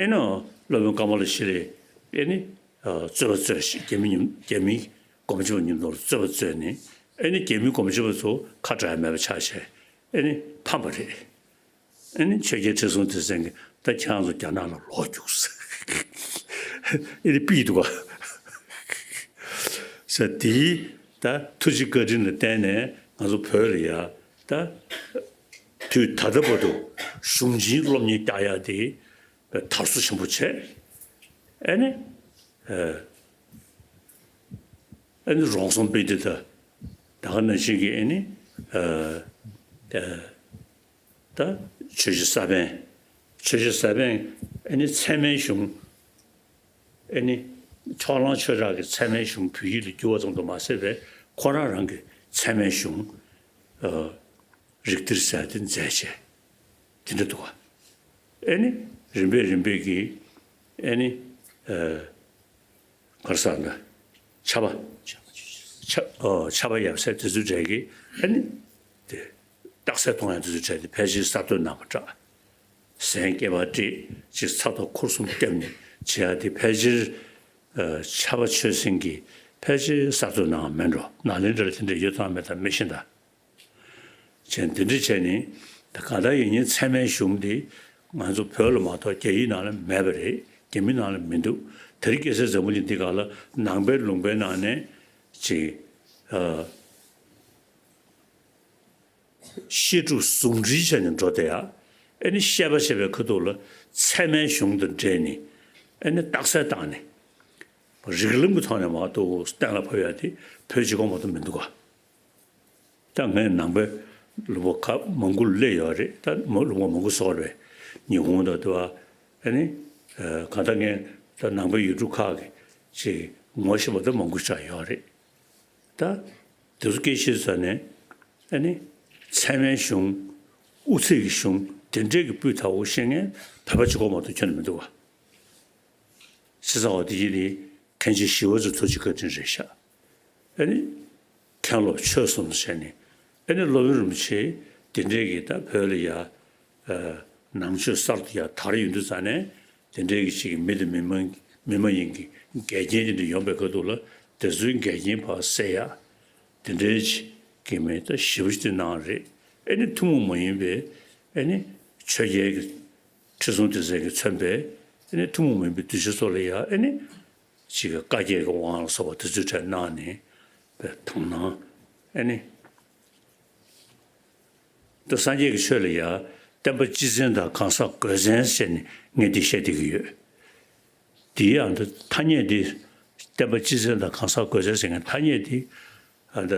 ཨེ་ནོ། སློབ་དཔོན་ཀ་མ་ལ་ཤཱི་ལས་ཨེ་ནི། ཨ། རྩོད་པ་རྩོད་ཤིང་རྒྱ་མི་ཉམ་རྒྱ་མི་སྒོམ་ཆེན་པ་མཉམ་དུ་རྩོད་པ་རྩོད་ནས། ཨེ་ནི་རྒྱ་མི་སྒོམ་ཆེན་པ་ཚོ་ཁ་གྲག་མེད་པ་ཆགས་བྱས། ཨེ་ནི་ཕམ་པ་རེད། ཨེ་ནི་ཆོས་རྒྱལ་ཁྲི་སྲོང་ལྡེ་བཙན་གྱིས་ད་ཁྱེད་རང་ཚོ་རྒྱ་ནག་ལ་ལོག་རྒྱུགས་ཟེར། ཨེ་ནི་ཕུད་འདུག་ག་ཟེར། དེའི་ད་ཐུགས་རྗེ་བཀའ་དྲིན་ལ་བརྟེན་ནས་ང་ཚོ་བོད་ལ་ཡ། ད་དུས་ད་ལྟ་བར་དུ་གཞུང་ཆེན་སློབ་གཉེར་རྒྱག་ཡ་དེ་དར་སོ་ཆེན་པོ་བྱས། ཨེ་ནི། ཨ། ཨ་ནི་རོང་ཟོམ་དཔེ་དེ་ད་ད་ག་ནང་བཞིན་གྱི་ཨ་ནི། ཨ། ཨ། ད་ཆོས་རྗེ་ས་པཎ། ཆོས་རྗེ་ས་པཎ་ཨ་ནི་ཚད་མའི་གཞུང་། ཨ་ནི་ཕྱོགས་གླང་ཆོས་གྲགས་ཀྱི་ཚད་མའི་གཞུང་བོད་ཡིག་ལ་བསྒྱུར་བ་ཙམ་དུ་མ་ཟད་པའི་ཁོ་རང་རང་གི་ཚད་མའི་གཞུང་། ཨ། རིགས་གཏེར་ཟེར་དེ་མཛད་བྱས། དེ་འདྲ་འདུག་ག་ཨ་ནི་རིམ་པས་རིམ་པས་ཀྱིས་ཨ་ནི། ཨ། ག་རེ་ཟེར་ན། ཕྱྭ་པ། ཕྱྭ། ཨོ། ཕྱྭ་པ་ཡབ་སྲས་དེ་ཚོའི་གྲས་ཀྱིས་ཨ་ནི། དེ་རྟགས་གསལ་གཏོང་ཡག་དེ་ཚོའི་གྲས་དེ་ཕལ་ཆེར་གསར་གཏོད་གནང་བ་འདྲ། གཟན་སྐེད་པ་བསྒྲིགས། ཅིག་ཚབ་ཏུ་འཁོར་གསུམ་བརྒྱབ་ནས་བྱེད་ཡག་དེ་ཕལ་ཆེར། ཨ། ཕྱྭ་པ་ཆོས་སེང་གིས་ཕལ་ཆེར་གསར་གཏོད་གནང་བ་མིན་འགྲོ། ནཱ་ལེནྡྲ་ལ་དེ་འདྲ་ཡོད་དམ་མེད་དམ་མི་ཤེས་ད། བྱས་འདི་འདྲ་བྱས་ནས། ད་གང་ལྟར་ཡིན་ནའི་ཚད་མའི་གཞུང་འདི་ང་ཚོ་བོད་ལ་མ་གཏོགས་རྒྱ་ཡིག་ནང་ལ་མེད་པ་རེད། རྒྱ་མི་ནང་ལ་མི་འདུག་དེ་རིང་ཁ་སང་འཛམ་བུ་གླིང་འདི་སྒང་ལ་ནང་པའི་ལུང་པའི་ནང་ནས་ཅིག་ཨ། བཤད་སྒྲུབ་ཟུང་འབྲེལ་བྱས་ནས་འགྲོ་བསྡད་ཡ། ཨ་ནི་བཤད་པ་བཤད་པའི་ཁ་ཐུག་ལ་ཚད་མའི་གཞུང་དང་འབྲེལ་ནས་ཨ་ནི་རྟགས་གསལ་བཏང་ནས། རིགས་ལམ་གྱི་ཐོག་ནས་མ་གཏོགས་གཏན་ལ་ཕབ་ཡ་དེ་བོད་གཅིག་པོ་མ་གཏོགས་མི་འདུག་ག་ད་ངས་ནང་པའི་ལུང་པ་ཁག་མང་པོ་སླེབས་ཡོད་རེད། ད་མ་ལུང་པ་མང་པོ་སོགས་རེད། ཉི་ཧོང་དང་དུ་བ། ཨ་ནི། ཨ། གང་ལྟར་ངས་ད་ནང་པའི་ཡུལ་གྲུ་ཁག་གི་ཅིག་ངོ་ཤེས་པ་ད་མང་པོ་ཞིག་ཡོད་རེད། ད་དེ་ཚོ་སྐད་ཆ་བཟོས་ནས། ཨ་ནི། ཚད་མའི་གཞུང་། དབུ་ཚད་ཀྱི་གཞུང་དེ་འདྲས་ཀྱི་སྤུས་དག་པོ་ཤེས་མཁན་བོད་པ་གཅིག་པོ་མ་གཏོགས་ཁྱོན་ནས་མི་འདུག་ག་བྱས་ཙང་འོ་དེ་ཡིན་ནི་མཁན་ཆེན་ཞི་བ་འཚོ་ཐུགས་རྗེ་བཀའ་དྲིན་རེད་ཤག་ཨ་ནི་མཁན་སློབ་ཆོས་གསུམ་བྱས་ནས། ཨ་ནི་སློབ་དཔོན་རིན་པོ་ཆེ་དེ་འདྲས་ཀྱི་ད་བོད་ལ་ཡ། ཨ། ནང་ཆོས་གསར་དུ་ཡ་དར་ཡོང་དུས་ཙ་ནས་དེ་འདྲས་ཀྱི་ཅིག་མི་དང་མི་མ་མི་མ་ཡིན་གྱི་འགལ་རྐྱེན་དེ་འདྲ་ཡོང་པའི་སྐབས་དུ་ལ་དེ་ཚོའི་འགལ་རྐྱེན་ཕར་སེལ་ཡ། དེ་འདྲའི་ཅིག་གི་མི་ད་ཞེ་པོ་ཅིག་གནང་རེད། ཨ་ནི་ཐུན་མོང་མ་ཡིན་པའི་ཨ་ནི་ཆོས་རྒྱལ་གྱི་ཁྲི་སྲོང་ལྡེ་བཙན་གྱིས་མཚོན་པའི་ཨ་ནི་ཐུན་མོང་མ་ཡིན་པའི་གདུལ་བྱ་ཚོ་ལ་ཡ་ཨ་ནི་ཅིག་གི་བཀའ་བརྒྱད་ཀྱི་དབང་ལ་སོགས་པ་དེ་ཚོའི་གྲས་གནང་ནས་པའི་དག་སྣང་ཨ་ནི། ད་སངས་རྒྱས་ཀྱི་ཆོས་ལ་ཡ་བསྟན་པ་སྤྱི་བཙན་དང་གང་ཟག་སྒོས་བཙན་ཟེར་ནས་ངས་འདི་བཤད་བསྡད་ཀྱི་ཡོད། དེའི་ཨ་ད་ཐ་སྙད་འདི་བསྟན་པ་སྤྱི་བཙན་དང་གང་ཟག་སྒོས་བཙན་ཟེར་མཁན་ཐ་སྙད་འདི་ཨ་ད་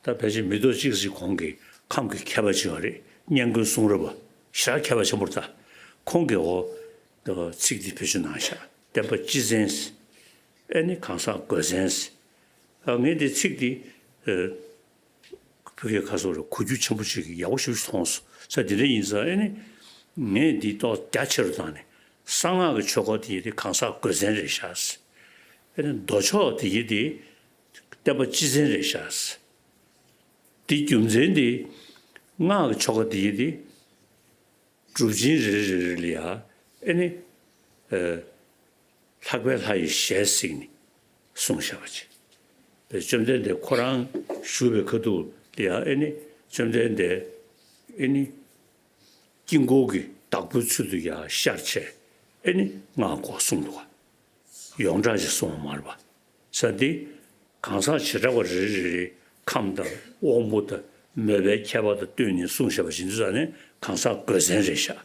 ད་ཕལ་ཆེར་མི་ཐོག་གཅིག་ཙམ་གོང་གི་ཁམས་ཀྱི་མཁས་པ་ཅིག་ཡོད་རེད། སྙན་ཀུན་གསུང་རབ་པ་ཞེ་དྲག་མཁས་པ་ཆེན་པོ་རེད་ད། ཁོང་གིས་འོ་ད་ཚིག་འདི་བེད་སྤྱོད་གནང་ཤག་བསྟན་པ་སྤྱི་བཙན་ཟེར། ཨ་ནི་གང་ཟག་སྒོས་བཙན་ཟེར། ཨ་ངས་འདི་ཚིག་འདི་ཨ། བོད་སྐད་ཁ་སོགས་རེ་གོ་རྒྱུ་ཆེན་པོ་ཞིག་གི་ཡག་པོ་ཞེ་པོ་ཞིག་མཐོང་སོང་། ས་དེ་འདྲ་ཡིན་ཙང་ཨེ་ནི། ངས་འདི་ཏོག་རྒྱ་ཆེ་རུ་བཏང་ནས་གསང་སྔགས་ཀྱི་ཆོས་སྐོར་དེ་ཡི་དེ་གང་ཟག་སྒོས་བཙན་རེད་ཤག་ཨེ་ནི་མདོ་ཕྱོགས་དེ་ཡི་དེ་བསྟན་པ་སྤྱི་བཙན་རེད་ཤག་དེ་རྒྱུ་མཚན་དེ་སྔགས་ཀྱི་ཆོས་སྐོར་དེ་ཡི་དེ། སྒྲུབ་ཆེན་རེ་རེ་རེ་ལ་ཡ་ཨེ་ནི། ཨ། ལྷག་པའི་ལྷ་ཡི་ཞལ་གཟིགས་ནས་གསུངས་བཞག་པ་ཅིག་བཅོམ་ལྡན་འདས་ཁོ་རང་བཞུགས་པའི་ཁ་ཐུག་ལ་ཡ་ཨེ་ནི་བཅོམ་ལྡན་འདས་ཨེ་ནི་དཀྱིལ་འཁོར་གྱི་བདག་པོའི་ཚུལ་དུ་ཡ་ཤར་བྱས་ཨེ་ནི་སྔགས་སྐོར་གསུངས་འདུག་ག་ཡོངས་གྲགས་ཅིག་གསུངས་པ་མ་རེད་པ། ས་འདི་གང་ཟག་བྱེ་བྲག་པ་རེ་རེ་རེ་ཁམས་དང་དབང་པོ་དང་མོས་པའི་ཁྱད་པར་དང་བསྟུན་ནས་གསུངས་བཞག་པ་ཞིག་འདུག་ས་ནི་གང་ཟག་སྒོས་བཙན་རེད་ཤག་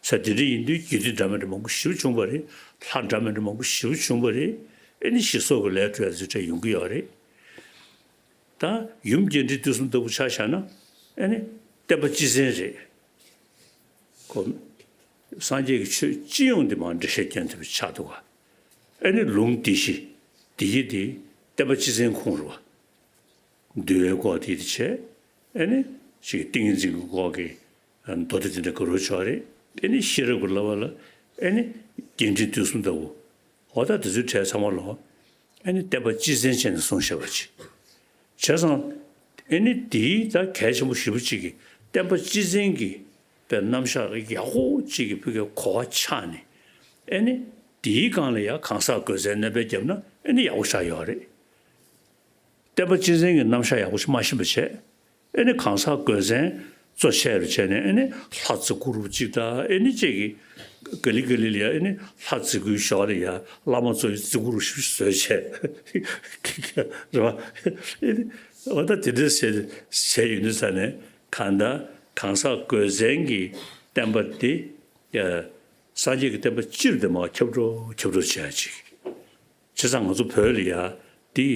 ས་དེ་འདྲ་ཡིན་དུས་དགེ་འདུན་འདྲ་མི་འདྲ་མང་པོ་ཞེ་པོ་བྱུང་བ་རེད། ལྷ་འདྲ་མི་འདྲ་མང་པོ་ཞེ་པོ་བྱུང་བ་རེད། ཨེ་ནི་ཞེ་སོགས་ཀྱི་ལས་འཕྲོ་ཡ་ཚོ་འདྲ་ཡོང་གི་ཡོད་རེད། ད་ཡུམ་རྒྱས་འབྲིང་བསྡུས་གསུམ་ལྟ་བུ་ཆ་བཞག་ན་ཨེ་ནི་བསྟན་པ་སྤྱི་བཙན་རེད། ཁོ་ སངས་རྒྱས་ཀྱི་ཆོས་སྤྱི་ཡོངས་དེ་མར་འགྲེལ་བཤད་སྐྱོན་ཐེབས་པ་ཆགས་འདུག་ག་ཨེ་ནི་ལུང་སྡེ་བཞི་འདི་ཡི་དེ་བསྟན་པ་སྤྱི་བཙན་ཁུངས་རུ་བ། འདུལ་བའི་སྐོར་དེ་དེ་བྱས། ཨེ་ནི་ཅིག་ཏིང་ངེ་འཛིན་གྱི་སྐོར་གྱི་མདོ་སྡེ་དེ་འདྲ་ག་རུ་ཆོག་རེད། ཨེ་ནི་ཤེས་རབ་ཀྱི་བསླབ་པ་ལ་ཨེ་ནི་རྒྱས་འབྲིང་བསྡུས་གསུམ་ལྟ་བུ། འོ་ད་དེ་ཚོའི་གྲས་ཚང་མ་ལོ། ཨེ་ནི་བསྟན་པ་སྤྱི་བཙན་བྱས་ནས་གསུངས་བཞག་པ་ཅིག་བྱས་ཙང་། ཨེ་ནི་དེའི་ད་གལ་ཆེན་པོ་ཞེ་པོ་ཅིག་གི་བསྟན་པ་སྤྱི་བཙན་གྱི་པའི་རྣམ་གཞག་ཡག་པོ་ཅིག་གི་ཕུགས་ཀྱི་གོ་བ་ཆགས་ནས། ཨེ་ནི་དེའི་སྒང་ལ་ཡང་གང་ཟག་དགོས་ཚན་སྣོན་པ་བརྒྱབ་ན་ཨེ་ནི་ཡག་པོ་ཆགས་ཡོད་རེད། བསྟན་པ་སྤྱི་བཙན་གྱི་རྣམ་གཞག་ཡག་པོ་ཞིག་མ་ཤེས་པ་བྱས། ཨེ་ནི་གང་ཟག་དགོས་མཚན་གཙོ་ཆེ་རུ་བྱས་ནས། ཨེ་ནི་ལྷ་རྫི་གུ་རུ་གཅིག་དང་། ཨེ་ནི་གཅིག་གི་ག་ལེ་ག་ལེ་ལ་ཡ་ཨེ་ནི་ལྷ་རྫི་གུའི་ཞོར་ལ་ཡ་བླ་མ་གཙོ་བོའི་རྫི་གུ་རུ་ཞིག་བཟོས་བྱས། རེད་བ། ཨེ་ནི་འོ་ད་དེ་འདྲ་བྱས་བྱས་ཡོད་དུས་ཙ་ནས། གང་ལྟར་གང་ཟག་དགོས་མཚན་གྱི་བསྟན་པ་འདི་ཡ་སངས་རྒྱས་ཀྱི་བསྟན་པ་སྤྱིར་དེ་མར་ཁྱབ་འགྲོ་ཁྱབ་འགྲོ་བྱས་ཅིག་བྱས་ཙང་ང་ཚོ་བོད་ལ་ཡ་འདི་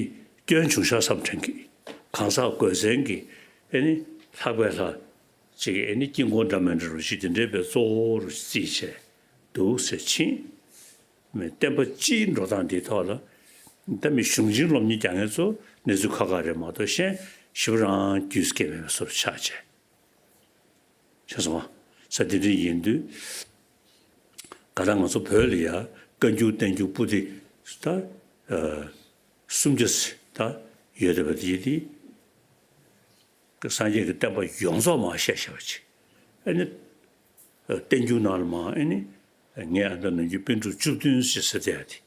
སྐྱོན་བྱུང་ཤག་བསམ་དྲན་གི། གང་ཟག་དགོས་མཚན་གྱི་ཨེ་ནི་ལྷག་པའི་ལྷ་ཅིག་ཨེ་ནི་དཀྱིལ་འཁོར་འདྲ་མི་འདྲ་རུ་ཞིག་དེ་འདྲའི་པའི་གཙོ་བོ་རུ་བརྩིས་བྱས་འདུག་ཟེར་ཕྱིན། མི་བསྟན་པ་སྤྱིའི་འགྲོ་སྟངས་འདིའི་ཐོག་ལ་ད་མི་གཞུང་ཆེན་སློབ་གཉེར་རྒྱག་མཁན་ཚོ་གནས་ཚུལ་ཁག་ཁག་རེད་མ་གཏོགས། གཞན་ཞེ་པོ་རང་རྒྱུས་སྐྱེ་མེད་པའི་བཟོ་འདྲ་ཆགས་བྱས། ཤེས་སོང་ང་། ས་འདི་འདྲ་ཡིན་དུས། ག་ད་ང་ཚོ་བོད་ལ་ཡ་བཀའ་འགྱུར་བསྟན་འགྱུར་པོ་ཏི་ད་ཨ་སུམ་བརྒྱ་ད་ཡོད་བསྡད་པ་དེ་དེ། སངས་རྒྱས་ཀྱི་བསྟན་པ་ཡོངས་རྫོགས་མར་བཤད་བཞག་པ་ཅིག་ཨེ་ནི་བསྟན་འགྱུར་ནང་ལ་མར་ཨེ་ནི་ངས་ཨ་ད་ནམ་རྒྱུན་པཎ་གྲུབ་བཅུ་བདུན་ཞེས་ཟེར་བསྡད་ཡ་དེ།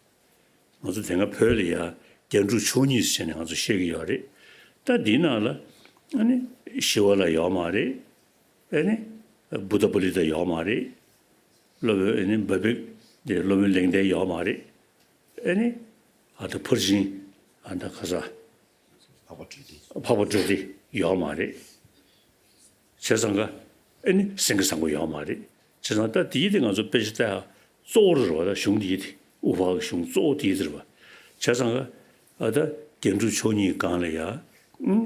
ང་ཚོ་དེ་སྔ་བོད་ལ་ཡ་རྒྱན་དྲུག་མཆོག་གཉིས་ཟེར་ནས་ང་ཚོ་བཤད་ཀྱི་ཡོད་རེད། ད་འདིའི་ནང་ལ་ཨ་ནི་ཞི་བ་ལྷ་ཡོད་མ་རེད། ཨ་ནི་བུདྡྷ་པཱ་ལི་ཏ་ཡོད་མ་རེད། སློབ་དཔོན་ཨ་ནི་བྷ་བྷིག་དེ་སློབ་དཔོན་ལེགས་ལྡན་ཡོད་མ་རེད། ཨ་ནི་ཨ་ད་ཕར་ཕྱིན་ཨ་ད་ག་ས་འཕགས་པ་སྤྲུལ་སྐུ་འཕགས་པ་སྤྲུལ་སྐུ་ཡོད་མ་རེད། བྱས་ཙང་ཀ་ཨེ་ནི་སེང་གེ་བཟང་པོ་ཡོད་མ་རེད། བྱས་ཙང་ད་དེའི་དེ་ང་ཚོ་དཔེ་ཆ་ལྟ་ཡ་གཙོ་བོ་རེད་བ། ད་གཞུང་དེའི་དེ་དབུ་ཕར་གྱི་གཞུང་གཙོ་བོ་དེའི་དེ་རེད་བ། བྱས་ཙང་ཀ་ཨ་ད་རྒྱན་དྲུག་མཆོག་གཉིས་སྒང་ལ་ཡ་ཨུམ་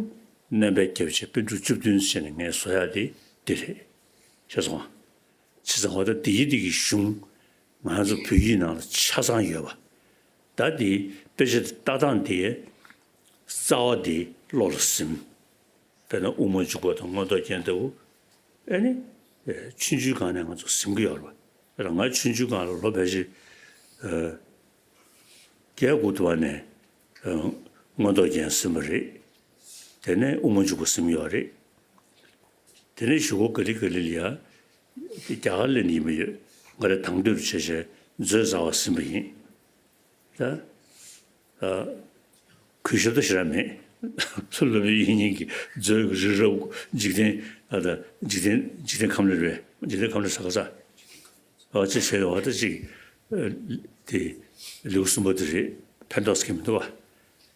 སྣོན་པ་བརྒྱབ་བྱས་པཎ་གྲུབ་བཅུ་བདུན་ཟེར་ནས་ངས་བཟོ་ཡ་དེ་དེ་རེད། ཤེས་སོང་ང་། བྱས་ཙང་འོ་ད་དེའི་དེ་གི་གཞུང་ང་ཚོ་བོད་ཡིག་ནང་ལ་ཆ་ཚང་ཡོད་པ། ད་དེ་དཔེ་ཆ་ལྟ་སྟངས་དེ་རྩ་བ་དེ་བློ་ལ་ཟིན། དཔེར་ན་དབུ་མ་འཇུག་པ་དང་མངོན་རྟོགས་རྒྱན་ལྟ་བུ། ཨེ་ནི་ཆུང་ཆུང་སྒང་ནས་ང་ཚོ་ཟིན་གྱི་ཡོད་རེད་པ། ང་ཆུང་ཆུང་སྒང་ལ་ལོ་ཕལ་ཆེར་བརྒྱད་དགུ་དུ་བ་ནས་མངོན་རྟོགས་རྒྱན་ཟིན་པ་རེད། དེ་ནས་དབུ་མ་འཇུག་པ་ཟིན་ཡོད་རེད། དེ་ནས་གཞུག་གུ་ག་ལེ་ག་ལེ་ལ་ཡ། རྒྱ་གར་ལ་ནི་ཡིན་པ་ཡོད། ང་རེ་དང་དོད་བྱས་བྱས་མཛོད་རྩ་བ་ཟིན་པ་ཡིན། ད། ཨ། གུས་ཞབས་ད་ཞེ་དྲག་མེད། སློབ་དཔོན་དབྱིག་གཉེན་གྱི་མཛོད་ཀྱི་རི་རབ་འཇིག་རྟེན་ཨ་ད་འཇིག་རྟེན་འཇིག་རྟེན་ཁམས་ལ་རེད། འཇིག་རྟེན་ཁམས་ལ་ས་ག་ས། ཨ་ཅེ་བྱས་བ་ད་ཅིག་ཨ། དེ་ལེའུ་གསུམ་པ་དེ་རེད། ཕན་ཐོགས་སྐྱེ་མི་འདུག་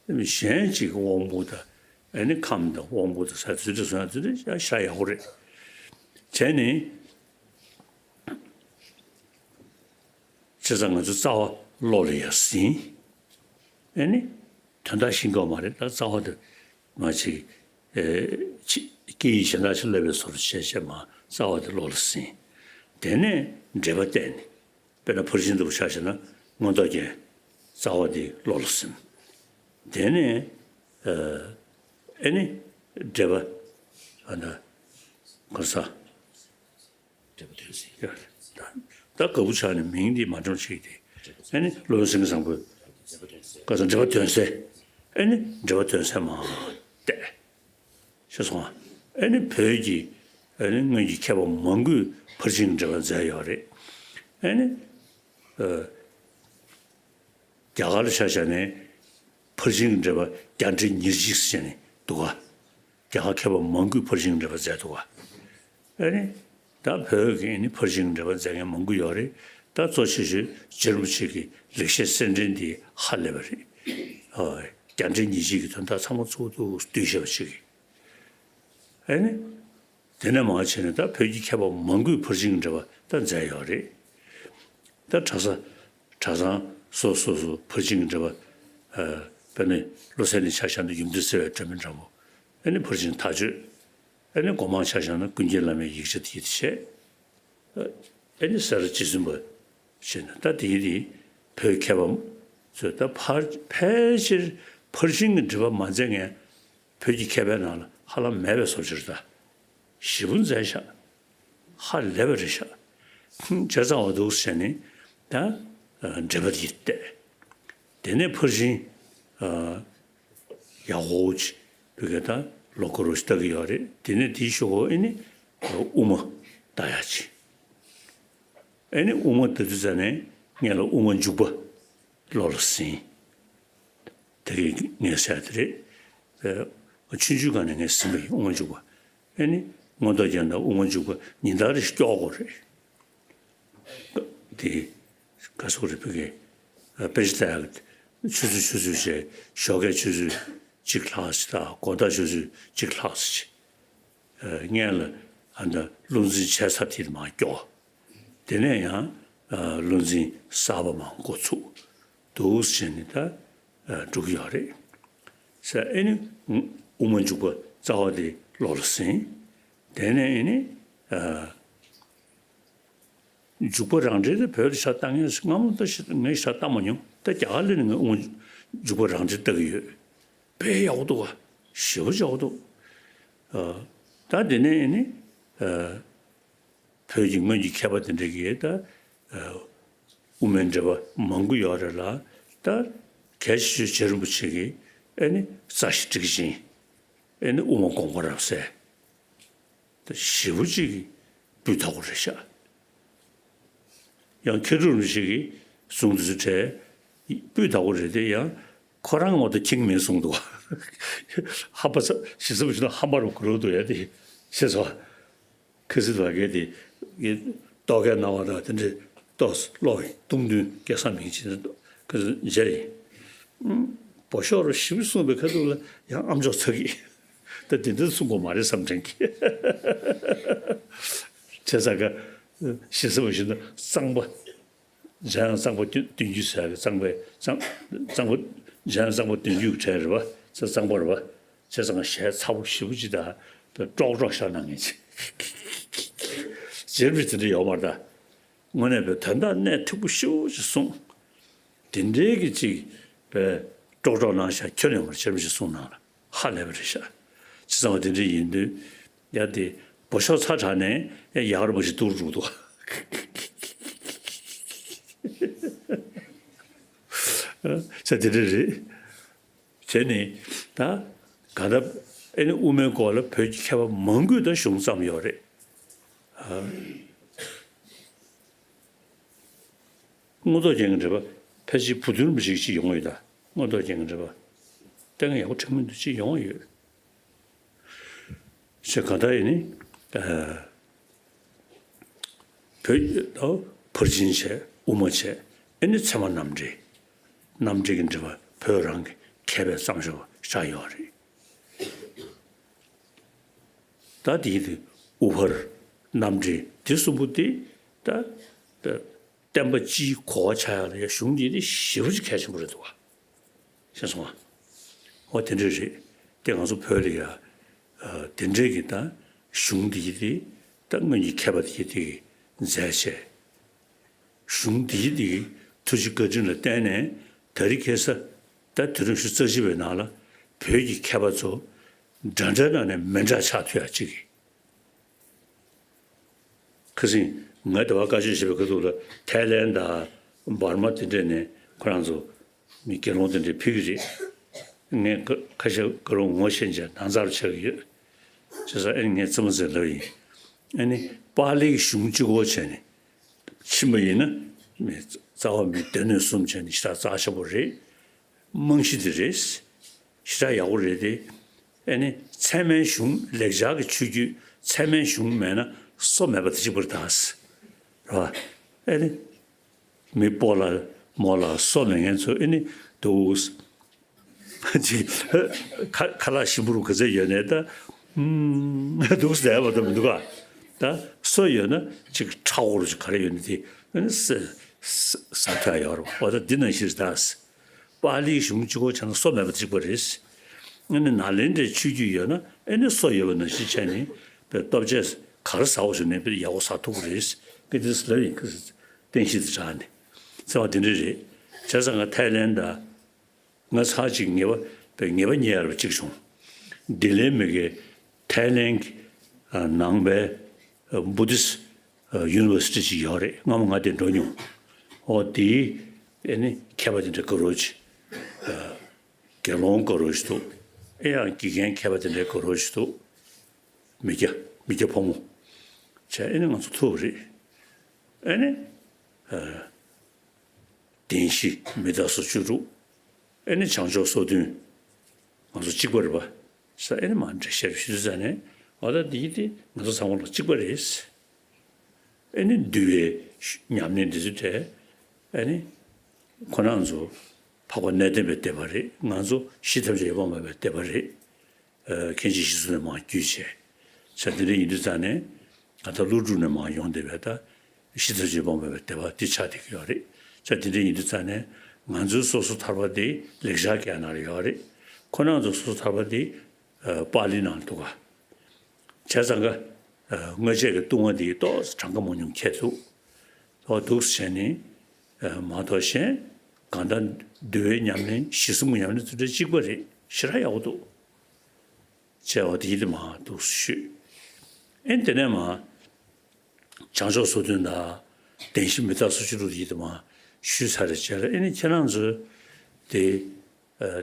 བ། གཞན་གཅིག་དབང་པོ་དང་ཨ་ནི་ཁམས་དང་དབང་པོ་དང་ས་དེ་ཚོ་སོང་ཡ་དེ་ཚོ་ཤ་ཡག་པོ་རེད། བྱས་ནས། བྱས་ཙང་ང་ཚོ་རྩ་བ་བློ་ལ་ཡ་ཟིན། ཨེ་ནི། དོན་དག་ཤེས་ཀྱི་ཡོད་མ་རེད། ད་རྩ་བ་དེ་མ་ཅིག་ཨེ། ཅི་སྐད་ཡིག་གཞན་དག་ཅིག་བསླབ་པའི་བཟོ་འདྲ་བྱས་བྱས་མ་རྩ་བ་དེ་བློ་ལ་ཟིན། དེ་ནས་འགྲེལ་པ་བལྟས་ནས། དཔེར་ན་ཕར་ཕྱིན་ལྟ་བུ་ཆ་བཞག་ན་མངོན་རྟོགས་རྒྱན། རྩ་བ་དེ་བློ་ལ་ཟིན། དེ་ནས་ཨ། ཨེ་ནི། འགྲེལ་པ་ཨ་ད་ག་ས། འགྲེལ་པ་དོན་གསལ། ད་དཀར་པོ་ཆགས་ནས་མིང་འདི་མ་འགྲོ་ཅིག་དེ། ཨེ་ནི་བློ་བཟང་སེང་གེ་བཟང་པོས། ག་ས་འགྲེལ་པ་དོན་གསལ། ཨེ་ནི་འགྲེལ་པ་དོན་གསལ་མ་བལྟས། ཤེས་སོང་ང་། ཨེ་ནི་བོད་ཀྱི་ཨེ་ནི་སྔོན་གྱི་མཁས་པ་མང་པོས་ཕར་ཕྱིན་འགྲེལ་པ་མཛད་ཡོད་རེད། ཨེ་ནི། ཨ། རྒྱ་གར་ལ་ཆ་བཞག་ནས་ཕར་ཕྱིན་གྱི་འགྲེལ་པ་བརྒྱ་ཕྲག་ཉེར་གཅིག་ཟེར་ནས་འདུག་ག་རྒྱ་གར་མཁས་པ་མང་པོས་ཕར་ཕྱིན་གྱི་འགྲེལ་པ་མཛད་འདུག་ག་ཨ་ནི། ད་བོད་ཀྱི་ཨ་ནི་ཕར་ཕྱིན་གྱི་འགྲེལ་པ་མཛད་མཁན་མང་པོ་ཡོད་རེད། ད་གཙོ་ཆེ་ཤོས་རྗེ་རིན་པོ་ཆེ་གི་ལེགས་བཤད་གསེར་ཕྲེང་འདི་ཧ་ལས་པ་རེད། ཨ། བརྒྱ་ཕྲག་ཉེར་གཅིག་གི་དོན་དག་ཚང་མ་གཙོ་བོ་བསྡུས་བཞག་པ་ཅིག་གི། ཨ་ནི། དེ་ནས་མར་བྱས་ནས་ད་བོད་ཀྱི་མཁས་པ་མང་པོས་ཕར་ཕྱིན་གྱི་འགྲེལ་པ་ད་མཛད་ཡོད་རེད། ད་གྲྭ་ས་གྲྭ་ཚང་སོ་སོ་སོ་ཕར་ཕྱིན་གྱི་འགྲེལ་པ། ཨ། དཔེར་ན་བློ་གསལ་གླིང་ཆ་བཞག་ན་ཡུམ་བདག་བརྩེ་བའི་སྒྲོན་མེ་འགྲེལ་པ། ཨ་ནི་ཕར་ཕྱིན་མཐའ་དཔྱོད། ཨ་ནི་སྒོ་མང་ཆ་བཞག་ན་ཀུན་མཁྱེན་བླ་མའི་ཡིག་ཆ་དེ་བྱས། ཨ། ཨེ་ནི་སེ་ར་རྗེ་བཙུན་པ་བྱས་ན་ད་དེའི་དེ་བོད་མཁས་པ་ཚོས་ད་ཕར་ཕལ་ཆེར་ཕར་ཕྱིན་གྱི་འགྲེལ་པ་མ་མཛད་མཁན་བོད་ཀྱི་མཁས་པའི་ནང་ལ་ཧ་ལམ་མེད་པའི་བཟོ་ཅིག་རེད་ད། ཞེ་པོ་མཛད་ཤག་ཧ་ལས་པ་རེད་ཤག་བྱས་ཙང་བ་འདུག་ཟེར་ནས་ད་འགྲེལ་པ་དེ་བལྟས། དེ་ནས་ཕར་ཕྱིན་ཡག་པོ་ཅིག་བོད་སྐད་ད་ལོ་འཁོར་ཞིག་ལྟ་གི་ཡོད་རེད། དེ་ནས་དེའི་ཤོག་གོ་ཨེ་ནི་དབུ་མ་ལྟ་ཡག་ཅིག་ཨེ་ནི་དབུ་མ་ལྟ་དུས་ཙ་ནས་ངས་ལ་དབུ་མ་འཇུག་པ་བློ་ལ་ཟིན། དེ་གི་ངས་ཟེར་དེ་རེད། ཆུང་ཆུང་སྒང་ནས་ངས་ཟིན་པ་ཡིན་དབུ་མ་འཇུག་པ། ཨེ་ནི་མངོན་རྟོགས་རྒྱན་དང་དབུ་མ་འཇུག་པ་ཉིན་ལྟར་རེ་སྐྱོར་དགོས་རེད། དེ་ག་སོག་རེ་ཕུ་གེ་དཔེ་ཆ་ལྟ་ཡག་ཆུ་ཚོད་ཆུ་ཚོད་བྱས་ཞོགས་ཀས་ཆུ་ཚོད་གཅིག་ལྷག་ཙམ་དང་དགོང་དག་ཆུ་ཚོད་གཅིག་ལྷག་ཙམ་བྱས། སྔན་ལ་ཨ་ནི་བློ་འཛིན་བྱས་ཚར་དེ་མར་སྐྱོར། དེ་ནས་ཡང་བློ་འཛིན་གསར་པ་མར་འགོ་ཚུགས། འདུག་བྱས་ནས་ད་འགྲོ་གི་ཡོད་རེད། ཟེར་ཨེ་ནི་དབུ་མ་འཇུག་པ་རྩ་བ་དེ་བློ་ལ་ཟིན། དེ་ནས་ཨེ་ནི་འཇུག་པ་རང་འགྲེལ་དེ་བོད་ལ་ཞག་བཏང་ངས་སྔ་མོ་ད་ཞག་ངས་ཞག་བཏང་མ་མྱོང་། ད་རྒྱ་གར་སླེབས་ནས་ངས་དབུ་མ་འཇུག་པ་རང་འགྲེལ་ལྟ་གི་ཡོད། དཔེ་ཡག་པོ་འདུག་ག་ཞེ་པོ་ཡག་པོ་འདུག་ད་དེ་ནས་ཨེ་ནི་བོད་ཀྱི་སྔོན་གྱི་མཁས་པ་དེ་འདྲ་གིས་ད་དབུ་མའི་འགྲེལ་པ་མང་པོ་ཡོད་རེད་ལ། ད་གལ་ཆེ་ཤོས་རྗེ་རིན་པོ་ཆེ་གིས་ཨེ་ནི་རྩ་ཤེ་ཊཱིཀ་ཆེན་ཨེ་ནི་དབུ་མ་དགོངས་པ་རབ་གསལ་ད་ཞེ་པོ་ཅིག་གི་སྤུས་དག་པོ་རེད་ཤག་ཡང་མཁས་གྲུབ་རིན་པོ་ཆེ་གིས་གསུང་དུས་སུ་བྲལ་སྤུས་དག་པོ་རེད་དེ། ཡང་ཁོ་རང་ངོ་ད་ཁྱིང་མེད་གསུང་འདུག་ཧམ་པ་ས་ཞེ་ས་བ་ཞིག་ན་ཧམ་པ་རུ་གུ་རུ་འདུག་ཡ་དེ་ཤེས་སོ། ཁི་སི་ལ་གེ་དེ་གི་ཏོག་གེ་ན་བ་ད་དེ་འདྲའི་ཏོག་སི་ཀློག་ཡིན་སྟོང་བདུན་སྐལ་བཟང་མིང་ཅན་ཁི་སི་མཇལ་ཡིན། སྦོ་ཤོག་རུ་ཞིབ་གསུངས་པའི་ཁ་ཐུག་ལ་ཡང་ཨམ་ཅོག་ཚ་གི་ད་དེ་འདྲ་གསུང་གོ་མ་རེད་བསམ་དྲན་གི་བྱས་ཙང་ག་ཞེ་ས་བ་ཞིག་ན་གཙང་པ། འཇམ་དབྱངས་གཙང་པ་བསྟན་བསྟན་རྒྱུད་ཟེར་ཡག་གི་གཙང་པའི་གཙང་གཙང་པོ་འཇམ་དབྱངས་གཙང་པ་བསྟན་རྒྱུད་ཀྱི་གྲས་རེད་པ། ས་གཙང་པ་རེད་པ། བྱས་ཙང་ཞལ་ཚ་པོ་ཞེ་པོ་ཅིག་དང་ཀྲོག་ཀྲོག་ཤར་གནང་མཁན་ཅིག་རྗེ་རིན་པོ་ཆེ་དེ་འདྲ་ཡོད་མ་རེད་ད། དངོས་གནས་པའི་དོན་དག་གནད་མཐུག་པོ་ཞེ་པོ་ཅིག་གསུངས། དེ་འདྲའི་གི་ཅིག་པའི་ཀྲོག་ཀྲོག་གནང་ཤག་ཁྱོན་ནས་མ་རྗེ་རིན་པོ་ཆེ་གསུངས་གནང་ལ། ཧ་ལས་པ་རེད་ཤག་བྱས་ཙང་བ་དེ་འདྲ་ཡིན་དུས་ཡ་དེ་སྦོ་ཤོག་ཚ་དྲགས་ནས་ཡ་ཡག་རུ་མ་ཞིག་འདུག་རུ་འདུག་ས་དེ་འདྲ་རེད། བྱས་ནས་ད་ག་ད་ཨེ་ནི་དབུ་མའི་སྐོར་ལ་བོད་ཀྱི་མཁས་པ་མང་པོས་ད་གཞུང་བརྩམས་ཡོད་རེད། མངོན་རྟོགས་རྒྱན་གྱི་འགྲེལ་པ་ཕལ་ཆེར་བུ་སྟོན་རིན་པོ་ཆེ་གིས་ཅིག་ཡོང་བ་ཡོད་ད། མངོན་རྟོགས་རྒྱན་གྱི་འགྲེལ་པ་ལྟས་ངན་ཡག་པོ་དྲན་མི་འདུག་ཅིག་ཡོང་བ་ཡོད། ཞེས་གང་ལྟར་ཡིན་ནི། བོད་ཕར་ཕྱིན་བྱས་དབུ་མ་བྱས་ཨེ་ནི་ཚད་མ་རྣམ་འགྲེལ། རྣམ་འགྲེལ་གྱི་འགྲེལ་པ་བོད་རང་གི་མཁས་པས་བརྩམས་ཤོག་ཆགས་ཡོད་རེད། ད་དེའི་དེ་དབུ་ཕར་རྣམ་འགྲེལ་དེ་གསུམ་པོ་དེ་ད་བསྟན་པ་སྤྱིའི་གོ་བ་ཆགས་ཡག་ལ་ཡ་གཞུང་འདི་དེ་ཞེ་པོ་ཅིག་གལ་ཆེན་པོ་རེད་འདུག་བ། ཤེས་སོང་ང་། འོ་དེ་འདྲ་རེད། དེ་ང་ཚོ་བོད་ལ་ཡ། དེ་འདྲའི་གི་ད་གཞུང་འདི་གི་དེ་ད་སྔོན་གྱི་མཁས་པ་དེ་གི་དེ་མཛད་བྱས། གཞུང་འདི་གི་དེ་གི་ཐུགས་རྗེ་བཀའ་དྲིན་ལ་བརྟེན་ནས་ད་རེས་ཁ་སང་ད་དུས་རབས་ཉི་ཤུ་རྩ་གཅིག་པའི་ནང་ལ་བོད་ཀྱི་མཁས་པ་ཚོ་འདྲ་འདྲ་ནང་ནས་མི་འདྲ་ཆགས་ཐུབ་ཡག་ཅིག་གི་ཁ་སང་ངས་དེ་བ་བཀའ་ཆོས་བྱེད་པའི་ཁ་ཐུག་ལ་ཐའི་ལན་དང་འབར་མ་དེ་འདྲས་ནས་ཁོ་རང་ཚོ་མི་དགེ་སློང་དེ་འདྲས་ཕེབས་ཀྱི་རེད། ངས་ཁ་ཁ་ཤས་དགེ་སློང་ངོ་ཤེས་བྱས་ན་ཚ་རུ་ཆགས་ཀྱི་ཡོད། བྱས་ཙང་ཨེ་ནི་ངས་ཙི་མ་ཟེར་ལབ་ཡིན། ཨེ་ནི་པཱ་ལིའི་གཞུང་གཅིག་པོ་བྱས་ནས་ཕྱིན་པ་ཡིན་ན་མི་རྩ་བ་མི་སྡེ་སྣོད་གསུམ་བྱས་ནས་ཞེ་དྲག་རྩ་ཆེན་པོ་རེད། རྨང་གཞི་དེ་རེད། ཞེ་དྲག་ཡག་པོ་རེད་དེ། ཨེ་ནི་ཚད་མའི་གཞུང་ལེགས་སྦྱར་གྱི་ཆོས་བརྒྱུད་ཚད་མའི་གཞུང་མེད་ན་སོ་མེད་པ་དེ་གཅིག་པུ་རེད་ད། རེད་བ། ཨེ་ནི་མི་སྤོ་ལ་རྨོ་ལ་སོ་མེད་མཁན་ཚོ་ཨེ་ནི་འདུག་ཅིག་ཁ་ཁ་ལག་ཞིམ་པོ་རུ་ག་ཚད་ཡོད་ནའི་ད་ཨུམ་འདུག་ཟེར་བ་ད་མི་འདུག་ག་ད་སོ་ཡོད་ན་ཅིག་ཁྲག་འོར་ཅིག་ག་རེ་ཡོད་ནའི་དེ་ཨེ་ནི་ཟ་ཟ་ཐུབ་ཡ་ཡོད་རེད་བ། འོ་ད་འདི་ནང་བཞིན་རེད་ད། པཱ་ལིའི་གཞུང་གཅིག་པོ་བྱས་ན་སོ་མེད་པ་གཅིག་པ་རེད། ཨ་ནི་ནཱ་ལེནྡྲའི་ཆོས་བརྒྱུད་ཡོད་ན་ཨ་ནི་སོ་ཡོད་པ་ནང་བཞིན་བྱས་ནས་པའི་ལྟོ་ཆས་ག་རེ་ཟ་འོ་ཞུ་ནས་པའི་ཡག་པོ་ཟ་ཐུབ་ཀྱི་རེད། ཀི་ཏི་སི་ལབ་ཡིན་ཀི་སི་རྟེན་གཞི་དེ་དྲངས་ནས་རྩ་བ་དེ་འདྲ་རེད། བྱས་ཙང་ང་ཐའི་ལེན་ད་ང་ཚར་གཅིག་ངེས་པ་པའི་ངེས་པ་རྙེད་ཡ་ར་གཅིག་བྱུང་། ལྡི་ལིའི་མི་གི་ཐའི་ལེན་གི་ནང་པའི་བུ་དིས་ཡུ་ནི་ཝར་སི་ཊི་ཅིག་ཡོད་རེད། སྔ་མོ་ང་དེ་འགྲོ་མྱོང་། ཨོ་དེའི་ཨེ་ནི་མཁས་པ་དེ་འདྲ་དགའ་རོགས་ཅིག་དགེ་སློང་དགའ་རོགས་ཅིག་འདུག་ཨེ་ཡང་དགེ་རྒན་མཁས་པ་དེ་འདྲ་དགའ་རོགས་ཅིག་འདུག་མི་སྐྱ་མི་སྐྱ་ཕོ་མོ། བྱས་ཨེ་ནི་ང་ཚོ་ཐུག་རེད། ཨེ་ནི་བདེན་བཞི་མི་རྟག་སོགས་བཅུ་དྲུག་ཨེ་ནི་བྱང་ཕྱོགས་སོ་བདུན། ང་ཚོ་གཅིག་པ་རེད་པ། ས་ཨེ་ནི་མ་འདྲ་ཤར་ཞུ་ཙ་ནས་ཨ་ད་འདི་དེ་ང་ཚོ་ཚང་མ་ལ་གཅིག་པ་རེད། ཨེ་ནི་འདུལ་བའི་ཉམས་ལེན་འདི་ཚོ་དེ་ཨེ་ནི་ཁོ་རང་ཚོ་འཕགས་པ་གནས་བརྟན་པའི་སྡེ་པ་རེད། ང་ཚོ་གཞི་ཐམས་ཅད་ཡོད་པར་སྨྲ་བའི་སྡེ་པ་རེད། མཁན་ཆེན་ཞི་འཚོ་ནས་མར་བརྒྱུད་བྱས། ས་དེ་འདྲ་ཡིན་དུས་ཙང་ནས་ང་ད་ཀླུ་སྒྲུབ་ནས་མར་ཡོང་བསྡད་པའི་ད་གཞི་ཐམས་ཅད་ཡོད་པར་སྨྲ་བའི་སྡེ་པ་འདི་ཆགས་བསྡད་ཀྱི་ཡོད་རེད། ས་དེ་འདྲ་ཡིན་དུས་ཙང་ནས་ང་ཚོའི་སོ་སོ་ཐར་པ་དེ་ལེགས་སྦྱར་སྐད་ནང་ལ་ཡོད་རེད། ཁོ་རང་ཚོ་སོ་སོ་ཐར་པ་དེ་པཱ་ལི་ནང་ལ་འདུག་ག་བྱས་ཙང་ཀ་སྔོན་ཆད་ཀྱི་ལྟུང་བ་འདི་ཏོག་ཙམ་གྲངས་ཀ་མང་ཉུང་ཁྱད་འདུག་ཏོག་འདུག་སེ་བྱས་ནས་མ་གཏོགས་གཞན་གང་ལྟར་འདུལ་བའི་ཉམས་ལེན་གཞི་གསུམ་གྱི་ཉམས་ལེན་དེ་འདྲ་གཅིག་པ་རེད། ཞེ་དྲག་ཡག་པོ་འདུག་བྱས་པ་དེ་ཡིད་དུ་མ་འདུག་ཞུས། ཨེ་དེ་ནས་མ་བྱང་ཕྱོགས་སོ་བདུན་དང་བདེན་བཞི་མི་རྟག་སོགས་བཅུ་དྲུག་དེ་ཡིད་དུ་མ་ཞུས་ཚར་རེད། བྱས་ལ་ཨེ་ནི་ཁྱེད་རང་ཚོས་དེ་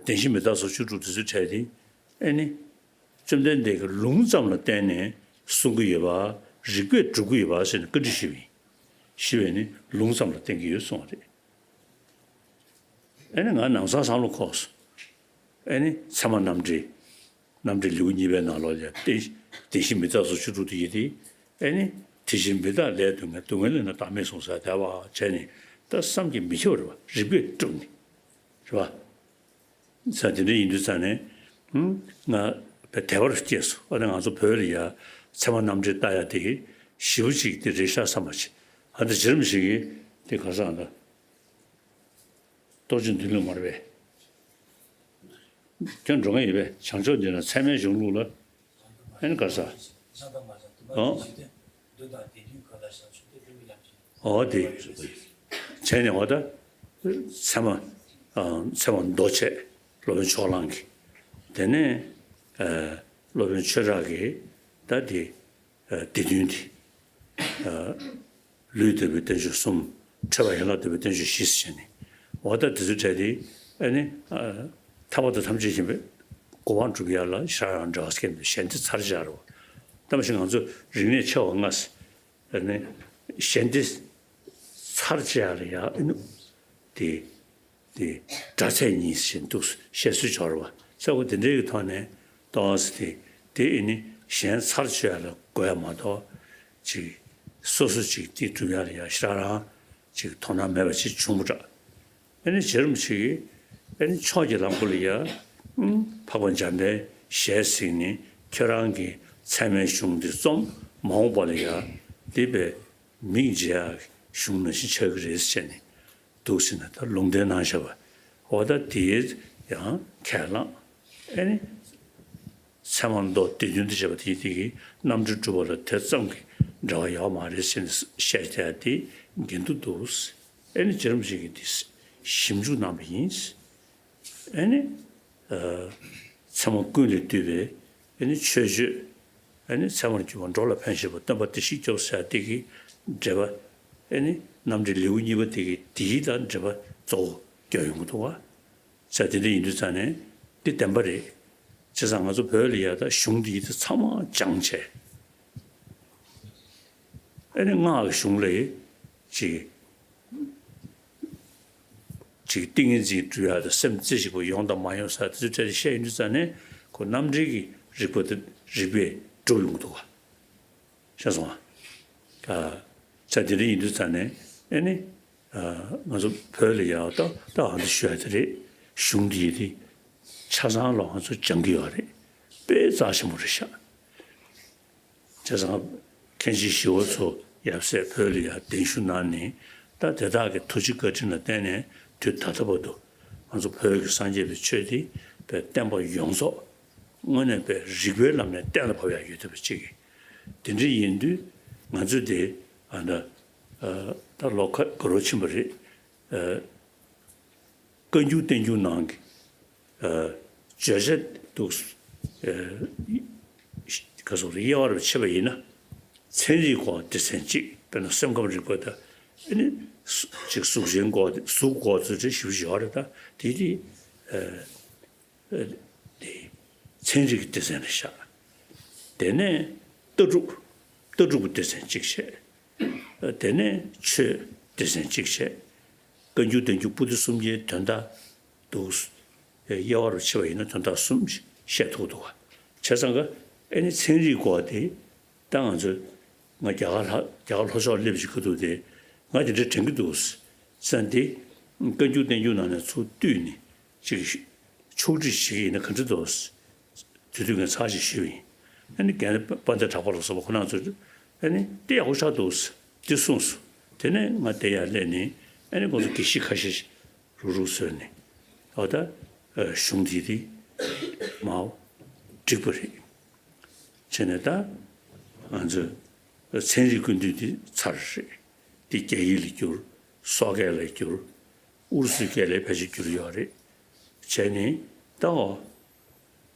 བདེན་བཞི་མི་རྟག་སོགས་བཅུ་དྲུག་དེ་ཚོའི་གྲས་དེ་ཨེ་ནི་བཅོམ་ལྡན་འདས་ཀྱིས་ལུང་ཙམ་ལ་བརྟེན་ནས་གསུང་གི་ཡོད་པ། རིགས་པས་སྒྲུབ་ཀྱི་ཡོད་པ་ཟེར་ནས་བཀའ་འདྲི་ཞུས་པ་ཡིན། ཞུས་པས་ནི་ལུང་ཙམ་ལ་བརྟེན་གྱི་ཡོད་གསུངས་པ་རེད། ཨེ་ནི་ང་ནམ་སང་བསམ་བློ་འཁོར་སོང་། ཨེ་ནི་ཚད་མ་རྣམ་འགྲེལ། རྣམ་འགྲེལ་ལེའུ་གཉིས་པའི་ནང་ལོགས་ལ་བདེན་བདེན་བཞི་མི་རྟག་སོགས་བཅུ་དྲུག་དེ་ཡིན་ཏེ། ཨེ་ནི་དེ་བཞིན་མི་རྟག་ལས་སྡུག་བསྔལ། སྡུག་བསྔལ་ལས་ནི་བདག་མེད་གསུངས་ས་དེ་བ་བྱས་ནས་ད་བསམ་གྱིས་མི་ཁྱབ་པ་རེད་བ། རིགས་པས་སྒྲུབ་ནས་རེད་བ། ས་དེ་འདྲ་ཡིན་དུས་ཙང་ནས་ང་བས་དད་པ་སྐྱེས་སོང་། ཨ་ནི་ང་ཚོ་བོད་ལ་ཡ་ཚད་མ་རྣམ་འགྲེལ་ལྟ་ཡ་དེ་ཞེ་པོ་ཅིག་དེ་རེད་ཤག་བསམ་པ་ཅིག་ཨ་ནི་རྗེ་རིན་པོ་ཆེ་གིས་དེ་ག་ས་ཨ་ནི། རྟོགས་བརྗོད་མདུན་ལེགས་མར་པས། ཁྱོད་འགྲོ་མཁན་ཡིན་པས། བྱང་ཕྱོགས་འདི་ན་ཚད་མའི་གཞུང་ལུགས་ལ། ཨེ་ནི་ག་ས། ཨོ། ཨོ་དེ། བྱས་ནས་འོ་ད། ཚད་མ། ཨ་ཚད་མ་མདོ་བྱས། སློབ་དཔོན་ཕྱོགས་གླང་གིས། དེ་ནས། ཨ་སློབ་དཔོན་ཆོས་གྲགས་ཀྱིས་ད་དེ། སྡེ་བདུན་ཏེ། ལུས་འདོད་པའི་བསྟན་བཅོས་གསུམ། ཁྲོས་པ་ཡན་ལག་འདོད་པའི་བསྟན་བཅོས་བཞི་ཟེར་བྱས་ནས། འོ་ད་དེ་ཚོའི་གྲས་དེ་ཨ་ནི་ཐར་པ་དང་ཐམས་ཅད་མཁྱེན་པའི་གོ་འཕང་སྒྲུབ་ཡ་ལ་ཞེ་དྲག་ཡང་འབྲེལ་བ་སྐྱེས་འདུག་གཞན་དེ་ཚར་བཞག་རོ། ད་མ་གཞི་ང་ཚོ་རིག་གནས་ཆེ་བ་ལྔ་ཟེར། ཨ་ནི་གཞན་དེ་ཚར་བཞག་ལ་ཡ་ཨ་ནི་དེ། དེ་སྒྲ་ཚད་གཉིས་ཟེར་འདུག་བཤད་སྲོལ་ཅིག་ཡོད་རེད་བ། ས་ཁོ་དེ་འདྲའི་གི་ཐོག་ནས་ཏོག་ཙམ་དེ་དེ་ཨེ་ནི་གཞན་ཚར་གཅོད་ཡ་ལ་དགོས་ཡ་མ་གཏོགས་ཅིག་སོ་སོ་ཅིག་དེ་སྒྲུབ་ཡ་ལ་ཡ་ཞེ་དྲག་རང་ཅིག་དོ་སྣང་མེད་པ་ཅིག་བྱུང་བ་འདྲ། ཨེ་ནི་རྗེ་རིན་པོ་ཆེ་གིས་ཨེ་ནི་ཕྱོགས་ཀྱི་ལམ་ཁ་ལ་ཡ་འཕགས་པ་འཇམ་དཔལ་ཞལ་གཟིགས་ནས་ཁྱོད་རང་གི་ཚད་མའི་གཞུང་འདི་རྩོམ། མ་འོངས་པ་ལ་ཡ་འདི་པའི་མིང་རྗེ་ཡ་གཞུང་ནང་བཞིན་ཆགས་ཀྱི་རེད་ཟེར་ནས། འདུག་ཟེར་ན་ད་ལུང་བསྟན་གནང་བཞག་པ། འོ་ད་དེའི་ཡང་ཁས་བླངས། ཨེ་ནི། ཚད་མ་མདོ་སྡེ་བདུན་དུ་བྱས་པ་དེ་དེ་གི་རྣམ་འགྲེལ་གྲུབ་པ་ལ་དེ་ཙམ་གྱི་འབྲེལ་བ་ཡོད་མ་རེད་ཟེར་ནས་བཤད་བསྡད་དེ་འགལ་འདུ་འདུག་ཨེ་ནི་རྗེ་རིན་པོ་ཆེ་གིས་དེ་ཞིབ་འཇུག་གནང་བ་ཡིན། ཨེ་ནི། ཚད་མ་ཀུན་ལས་བཏུས་པའི་ཨེ་ནི་མཆོད་བརྗོད། ཨེ་ནི་ཚད་མར་གྱུར་པ་འགྲོ་ལ་ཕན་བཞེད་པ། སྟོན་པ་བདེ་གཤེགས་སྐྱོབ་ཟེར་དེ་གི་འགྲེལ་པ། ཨེ་ནི་རྣམ་འགྲེལ་ལེའུ་གཉིས་པ་དེ་གི་དེའི་དང་འགྲེལ་པ་གཙོ་བོ་བརྒྱབ་ཡོང་གི་འདུག་བ། ས་དེ་འདྲ་ཡིན་དུས་ཙང་ནས་འདི་བདེན་པ་རེད། བྱས་ཙང་ང་ཚོ་བོད་ལ་ཡ་ད་གཞུང་འདི་ཡི་དེ་ཚང་མ་སྦྱངས་བྱས། ཨེ་ནི་སྔགས་ཀྱི་གཞུང་ལ་ཡི་ཅིག་ཅིག་ཏིང་ངེ་འཛིན་སྒྲུབ་ཡག་དང་སེམས་རྩེ་གཅིག་པ་ཡོང་དང་མ་ཡོང་ས་དེ་ཚོའི་གྲས་དེ་བཤད་ཡོང་དུས་ཙང་ནས་ཁོ་རྣམ་འགྲེལ་གྱི་རིགས་པ་དེ་རིགས་པས་གྲུབ་ཡོང་གི་འདུག་ག་ཤེས་སོང་ཨ། ས་དེ་འདྲ་ཡིན་དུས་ཙང་ནས་ཨེ་ནི། ང་ཚོ་བོད་ལ་ཡག་ཏག་ཏག་ཨ་འདི་ཞུ་ཡ་དེ་རེད། གཞུང་འདི་ཡི་དེ་ཆ་ཚང་ལ་ང་ཚོ་སྦྱང་གི་ཡོད་རེད། དཔེ་རྩ་ཆེན་པོ་རེད་ཤག་བྱས་ཙང་མཁན་ཆེན་ཞི་བ་འཚོ་ཡབ་སྲས་བོད་ལ་ཡ་གདན་ཞུ་གནང་ནས་ད་དེ་དག་གི་ཐུགས་རྗེ་བཀའ་དྲིན་ལ་བརྟེན་ནས་དུས་ད་ལྟ་བར་དུ་ང་ཚོ་བོད་ཀྱི་སངས་རྒྱས་པའི་ཆོས་འདི་བའི་བསྟན་པ་ཡོངས་རྫོགས་དངོས་གནས་པའི་རིགས་པའི་ལམ་ནས་གཏན་ལ་ཕབ་ཡག་ཡོད་ཐུབ་པ་ཅིག་གིས། དེ་འདྲ་ཡིན་དུས་ང་ཚོ་དེ་ཨ་ད་ ད་ལོ་ཁ་ག་རོ་ཕྱིན་པ་རེད། བཀའ་འགྱུར་བསྟན་འགྱུར་ནང་གི་བརྗོད་བྱ་འདུག་ག་སོགས་དབྱེ་བ་རུ་ཕྱེ་བ་ཡིན་ན། ཚན་རིག་སྐོར་སྡེ་ཚན་གཅིག་དཔེར་ན་སེམས་ཁམས་རིག་པ་དང་། ཨ་ནི་གཟུགས་ཅིག་གཟུགས་ཅན་སྐོར་གཟུགས་སྐོར་ཚོ་ཅིག་ཞིབ་ཞིབ་ཡོད་རེད། ད་དེ་དེ་ཚན་རིག་སྡེ་ཚན་རེ་བཞག་དེ་ནས་ལྟ་གྲུབ་ལྟ་གྲུབ་སྡེ་ཚན་གཅིག་བྱས། དེ་ནས་ཆོས་སྡེ་ཚན་གཅིག་བྱས། བཀའ་འགྱུར་བསྟན་འགྱུར་པོ་ཏི་གསུམ་གྱི་དོན་དག་འདུག་དབྱེ་བ་རུ་ཕྱེ་བ་ཡིན་ན་དོན་དག་གསུམ་བཤད་ཐུབ་འདུག་བ། བྱས་ཙང་ག་ཨེ་ནི་ཚན་རིག་སྐོར་དེ་ད་ང་ཚོས་ང་རྒྱ་གར་ལྷ་རྒྱ་གར་ལྷོ་ཕྱོགས་སླེབས་ཀྱི་ཁ་ཐུག་དེ་ང་དེ་འདྲ་དྲན་གྱི་འདུག་ཟེར་འདི་བཀའ་འགྱུར་བསྟན་འགྱུར་ནང་ནས་ཚུར་བཏུས་ནས་ཅིག་ཕྱོགས་སྒྲིག་བྱེད་ཀྱི་ཡིན་ན་ག་འདྲ་འདུག་ཟེར། དེ་དུས་ངས་ཚར་ཞིག་ཞུས་ཡིན། ཨ་ནི་རྒན་དཔལ་ལྡན་གྲགས་པ་ལགས་སོགས་ཁོ་རང་ཚོས་ཨ་ནི་དེ་ཡག་པོ་ཆགས་འདུག་ཟེར་འདི་གསུངས་སོང་། དེ་ནས་ང་དེ་ཡར་སླེབས་ནས་ཨ་ནི་ཁོང་ཚོ་དགེ་བཤེས་ཁ་ཤས་ཤིག་རུག་རུག་བཟོས་ནས་འོ་ད་གཞུང་འདི་དེ་མར་བསྒྲིགས་པ་རེད། བྱས་ནས་ད་ང་ཚོས་ཚན་རིག་ཀུན་བཏུས་འདི་ཚར་རེད། འདི་རྒྱ་ཡིག་ལ་བསྒྱུར། སོག་སྐད་ལ་བསྒྱུར། ཨུ་རུ་སུའི་སྐད་ལ་ཕལ་ཆེར་བསྒྱུར་ཡོད་རེད། བྱས་ནས་ད་འོ་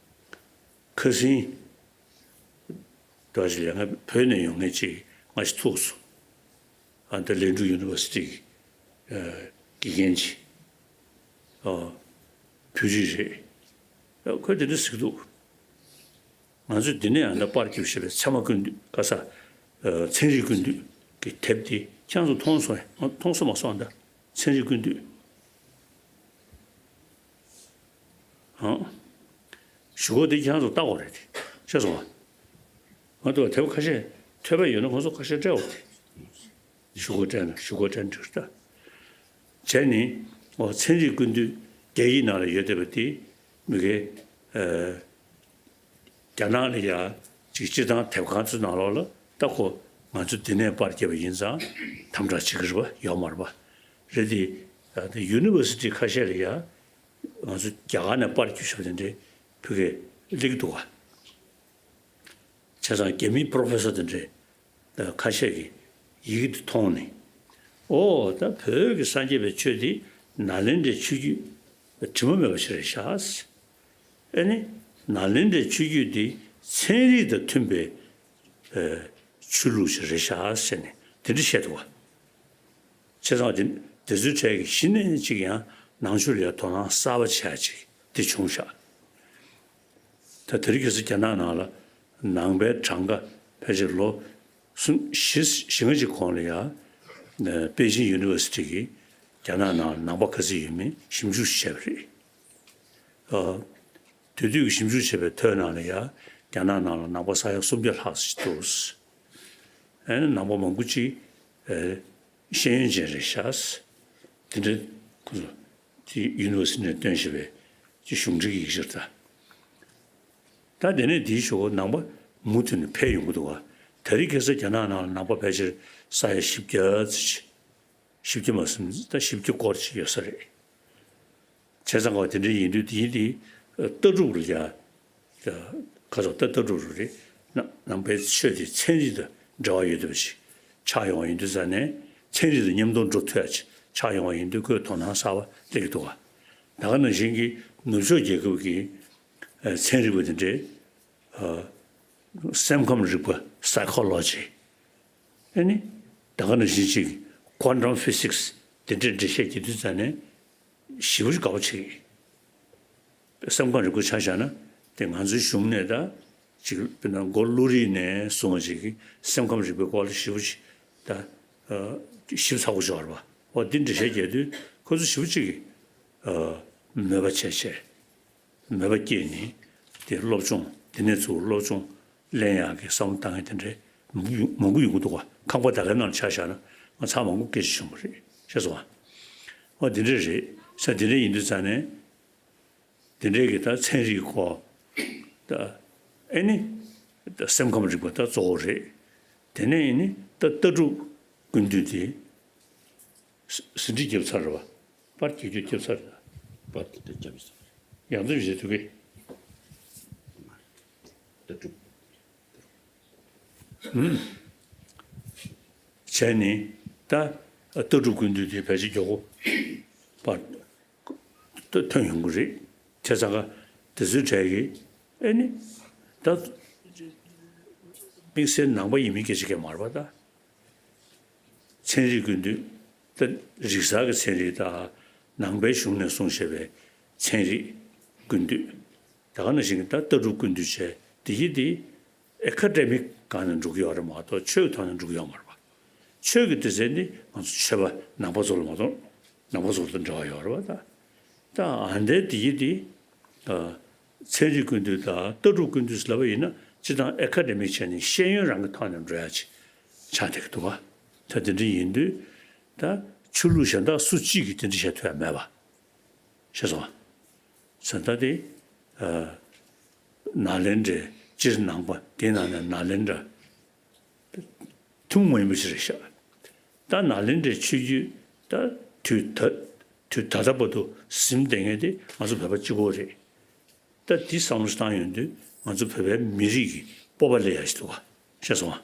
ཁ་སང་འདྲ་ཞིག་ལ་ང་བོད་ནས་ཡོང་མཁན་ཅིག་ང་ཞིག་ཐུག་སོང་། ཨ་ད་ལན་ཀྲུའུ་ཡུ་ནི་ཝར་སི་ཊི་གི་དགེ་རྒན་ཅིག་བོད་རིགས་རེད། ཁོས་དེ་འདྲ་ཟེར་གྱི་འདུག་ང་ཚོས་འདི་ནས་ཡང་ད་པར་སྐྱབས་ཞེས་པའི་ཚད་མ་ཀུན་བཏུས་ག་ས། ཚན་རིག་ཀུན་བཏུས་ཀྱི་དེབ་དེ་ཁྱེད་ཚོ་མཐོང་སོང་ཡ། མཐོང་སོང་མ་སོང་ད། ཚན་རིག་ཀུན་བཏུས། ཨང་། གཞུག་གུ་དེ་ཁྱེད་ཚོ་ལྟ་དགོས་རེད་དེ། ཤེས་སོང་ང་། ང་ཚོ་དེབ་ཁ་ཤས་ཐོས་པ་ཡོད་ན་ཁོང་ཚོ་ཁ་ཤས་སྤྲད་འོ་དེ། གཞུག་གུ་སྤྲད་ན་གཞུག་གུ་སྤྲད་འགྲིག་ད། བྱས་ནི་འོ་ཚན་རིག་ཀུན་བཏུས་རྒྱ་ཡིག་ནང་ལ་ཡོད་བསྡད་པ་དེ་མི་གའི་རྒྱ་ནག་ལ་ཡ་ཅིག་སྤྱིར་བཏང་དེབ་ཁང་ཚོའི་ནང་ལོགས་ལ་ད་ཁོ་ང་ཚོ་འདི་ནས་པར་བརྒྱབ་པ་ཡིན་ཙང་དམ་དྲག་བྱེད་ཀྱི་རེད་པ་ཡོད་མ་རེད་པ། རེད་དེ། ད་ཡུ་ནི་ཝར་སི་ཊི་ཁ་ཤས་ལ་ཡ་ང་ཚོ་རྒྱ་གར་ནས་པར་བརྒྱབ་ཞབས་དེ་འདྲའི་ཕ་གིར་སླེབས་ཀྱི་འདུག་ག་བྱས་ཙང་རྒྱ་མིའི་པོ་རོ་ཕེ་སར་དེ་འདྲའི་ཁ་ཤས་ཀྱིས་ཡི་གེ་འདི་མཐོང་ནས། ཨོ་ད་བོད་ཀྱི་སངས་རྒྱས་པའི་ཆོས་འདི་ནཱ་ལེནྡྲའི་ཆོས་བརྒྱུད་དྲི་མ་མེད་པ་ཞིག་རེད་ཤག་ཨེ་ནི་ནཱ་ལེནྡྲའི་ཆོས་བརྒྱུད་འདི་ཚན་རིག་དང་མཐུན་པའི་ཆོས་ལུགས་ཤིག་རེད་ཤག་ཟེར་ནས་དེ་འདྲ་བཤད་འདུག་བ། བྱས་ཙང་དེ་དེ་ཚོའི་གྲས་ཀྱི་གཞི་ནས་གཅིག་ཡང་ནང་ཆོས་ལ་ཡང་དོ་སྣང་གསར་པ་བྱས་ཅིག་དེ་བྱུང་ཤག་ད་དེ་རིང་ཁ་སང་རྒྱ་ནག་ནང་ལ་ནང་པའི་གྲངས་ཀ་ཕལ་ཆེར་ལོ་གསུམ་བཞི་བཞི་ལྔ་ཅིག་གོང་ལ་ཡང་པེ་ཅིང་ཡུ་ནི་ཝར་སི་ཊི་གིས་རྒྱ་ནག་ནང་ལ་ནང་པ་ག་ཚོད་ཡོད་མེད་ཞིབ་འཇུག་བྱས་པ་རེད། དེ་དུས་ཀྱི་ཞིབ་འཇུག་བྱས་པའི་ཐོའི་ནང་ལ་ཡང་རྒྱ་ནག་ནང་ལ་ནང་པ་ས་ཡ་སུམ་བརྒྱ་ལྷག་ཙམ་ཅིག་འདུག་ཨ་ནི་ནང་པ་མང་པོ་ཅིག་ཨེ་ཤེས་ཡོན་ཅན་རེད་ཤག་དེ་འདྲ་ཁོ་ཚོ་དེ་ཡུ་ནི་ཝར་སི་ཊི་ནས་བཏོན་བཞིན་པའི་ཅིག་གཞུང་འབྲེལ་གྱི་ཡིག་ཆ་རེད་ད། ད་དེ་ནས་དེའི་ཞོར་ནང་པ་མུ་མཐུད་ནས་འཕེལ་ཡོང་གི་འདུག་ག་དེ་རིང་ཁ་སང་རྒྱ་ནག་ནང་ལ་ནང་པ་ཕལ་ཆེར་ས་ཡ་བཞི་བརྒྱ་ཙམ་ཅིག་བཞི་བརྒྱ་མ་ཟིན་ད་བཞི་བརྒྱ་སྐོར་ཅིག་ཡོད་ས་རེད། བྱས་ཙང་ག་དེ་འདྲ་ཡིན་དུས་དེ་ཡིན་དེ་ལྟ་གྲུབ་ལ་ཡ། ཁ་སོགས་ལྟ་ལྟ་གྲུབ་རུ་རེད། ནང་ནང་པའི་ཆོས་དེ་ཚན་རིག་དང་འབྲེལ་བ་ཡོད་བསྡད་པ་ཞིག་ཆགས་ཡོང་བ་ཡིན་དུས་ཙང་ནས་ཚན་རིག་དང་མཉམ་དུ་འགྲོ་ཐུབ་ཡ་ཅིག་ཆགས་ཡོང་བ་ཡིན་དུས་ཁོས་དོ་སྣང་གསར་པ་སླེབས་ཀྱི་འདུག་ག་ད་ག་ནང་བཞིན་གྱི་ནུབ་ཕྱོགས་རྒྱལ་ཁབ་ཀྱི་ཚན་རིག་པ་དེ་འདྲས་སེམས་ཁམས་རིག་པ་Psychology ཨ་ནི་ད་ག་ནང་བཞིན་ཅིག་Quantum Physics དེ་འདྲས་འགྲེལ་བཤད་བགྱིས་དུས་ཙང་ནས་ཞེ་པོ་ཅིག་དགའ་པོ་བྱེད་ཀྱི། སེམས་ཁམས་རིག་པ་ཆ་བཞག་ན་དེ་ང་ཚོའི་གཞུང་ནས་ད་ཅིག་དཔེར་ན་མགོ་བླུགས་རིས་ནས་བཟུང་བ་ཅིག་གི་སེམས་ཁམས་རིག་པའི་སྐོར་ལ་ཞེ་པོ་ཅིག་ད་ཞིབ་ཚགས་པོ་ཅིག་ཡོད་རེད་པ། འོ་འདི་འགྲེལ་བཤད་རྒྱག་དུས་ཁོ་ཚོ་ཞེ་པོ་ཅིག་གི་མོས་པ་བྱས་བྱས། མོས་པ་སྐྱེས་ནས་དེ་སློབ་སྦྱོང་དེ་ནས་ཚུར་སློབ་སྦྱོང་ལེན་ཡག་གི་བསམ་བློ་བཏང་མཁན་དེ་འདྲའི་མང་པོ་ཡོང་མང་པོ་ཡོང་གི་འདུག་ག་ཁང་པ་ད་གའི་ནང་ལ་ཆ་བཞག་ན་ང་ཚང་མང་པོ་སྐད་ཆ་བྱུང་བ་རེད། ཤེས་སོང་ང་། འོ་དེ་འདྲ་རེད་ས། དེ་འདྲ་ཡིན་དུས་ཙང་ནས་དེ་འདྲའི་གི་ད་ཚན་རིག་སྐོར་ད་ཨེ་ནི་ད་སེམས་ཁམས་རིག་པ་ད་གཙོ་བོ་རེད། དེ་ནས་ཨེ་ནི་ད་ལྟ་གྲུབ་ཀུན་བཏུས་དེ། ཟིན་བྲིས་བརྒྱབ་ཚར་རེད་པ། པར་རྒྱག་རྒྱུ་བརྒྱབ་ཚར་རེད། པར་དེ་འདྲ་བརྒྱབ་ཚར་རེད། ཡང་འཛིན་བྱེད་ཐུབ་ཀི། ལྟ་གྲུབ། ཧུམ། བྱས་ནི། ད་ལྟ་གྲུབ་ཀུན་བཏུས་དེ་ཕལ་ཆེར་མགྱོགས་པོ་ཐོན་ཡོང་གི་རེད། བྱས་ཙང་ཀ་དེ་ཚོའི་གྲས་ཀྱི་ཨེ་ནི་ད་དམིགས་བསལ་ནང་པ་ཡིན་མིན་སྐད་ཆ་གང་ཡང་མ་རེད་པ། ད་ཚན་རིག་ཀུན་བཏུས། ད་རིག་གསར་གྱི་ཚན་རིག་དང་ནང་པའི་གཞུང་ནས་གསུངས་བཞག་པའི་ཚན་རིག་ཀུན་བཏུས། ད་ག་ནང་བཞིན་གྱི་ད་ལྟ་གྲུབ་ཀུན་བཏུས་བྱས་དེ་ཡིན་དེ་ཨེ་ཁ་ཌེ་མིག་སྒང་ནས་འགྲོ་གི་ཡོད་རེད་མ་གཏོགས་ཆོས་ཀྱི་ཐོག་ནས་འགྲོ་གི་ཡོད་མ་རེད་པ། ཆོས་ཀྱི་དེ་ཚད་ནི་ང་ཚོ་ཆོས་པ་ནང་པ་ཚོ་ལ་མ་གཏོགས་ནང་པ་ཚོ་དང་འབྲེལ་བ་ཡོད་རེད་པ། ད་ད་ཨ་འདའི་དེ་ཡིན་དེ་ཚན་རིག་ཀུན་བཏུས་དང་ལྟ་གྲུབ་ཀུན་བཏུས་ལབ་པ་ཡིན་ན་སྤྱིར་བཏང་ཨེ་ཁ་ཌེ་མིག་བྱས་ནས་ཤེས་ཡོན་རང་གི་ཐོག་ནས་འགྲོ་ཡ་ཅིག་ཆགས་བསྡད་ཀྱི་འདུག་ག་ད་དེ་འདྲ་ཡིན་དུས་ད་ཆོས་ལུགས་གཞན་དག་སུ་གཅིག་གིས་དེ་འདྲ་བྱེད་ཐུབ་ཡ་མེད་པ། ཤེས་སོང་ང་། ཟེར་ད་དེ་ཨ་ནཱ་ལེནྡྲའི་སྤྱིར་ནང་པ་དེའི་ནང་ནས་ནཱ་ལེནྡྲ་ཐུན་མོང་མ་ཡིན་པ་ཞིག་རེད་ཤག་ད་ནཱ་ལེནྡྲའི་ཆོས་བརྒྱུད་ད་དུས་ད་དུས་ད་ལྟ་བར་དུ་ཟིན་བསྡད་མཁན་དེ་ང་ཚོ་བོད་པ་གཅིག་པོ་རེད། ད་འདི་བསམ་བློ་བཏང་ཡོང་དུས་ང་ཚོ་བོད་པའི་མི་རིགས་ཀྱི་སྤོབས་པ་སླེབས་ཡ་ཞིག་འདུག་ག་ཤེས་སོང་ང་།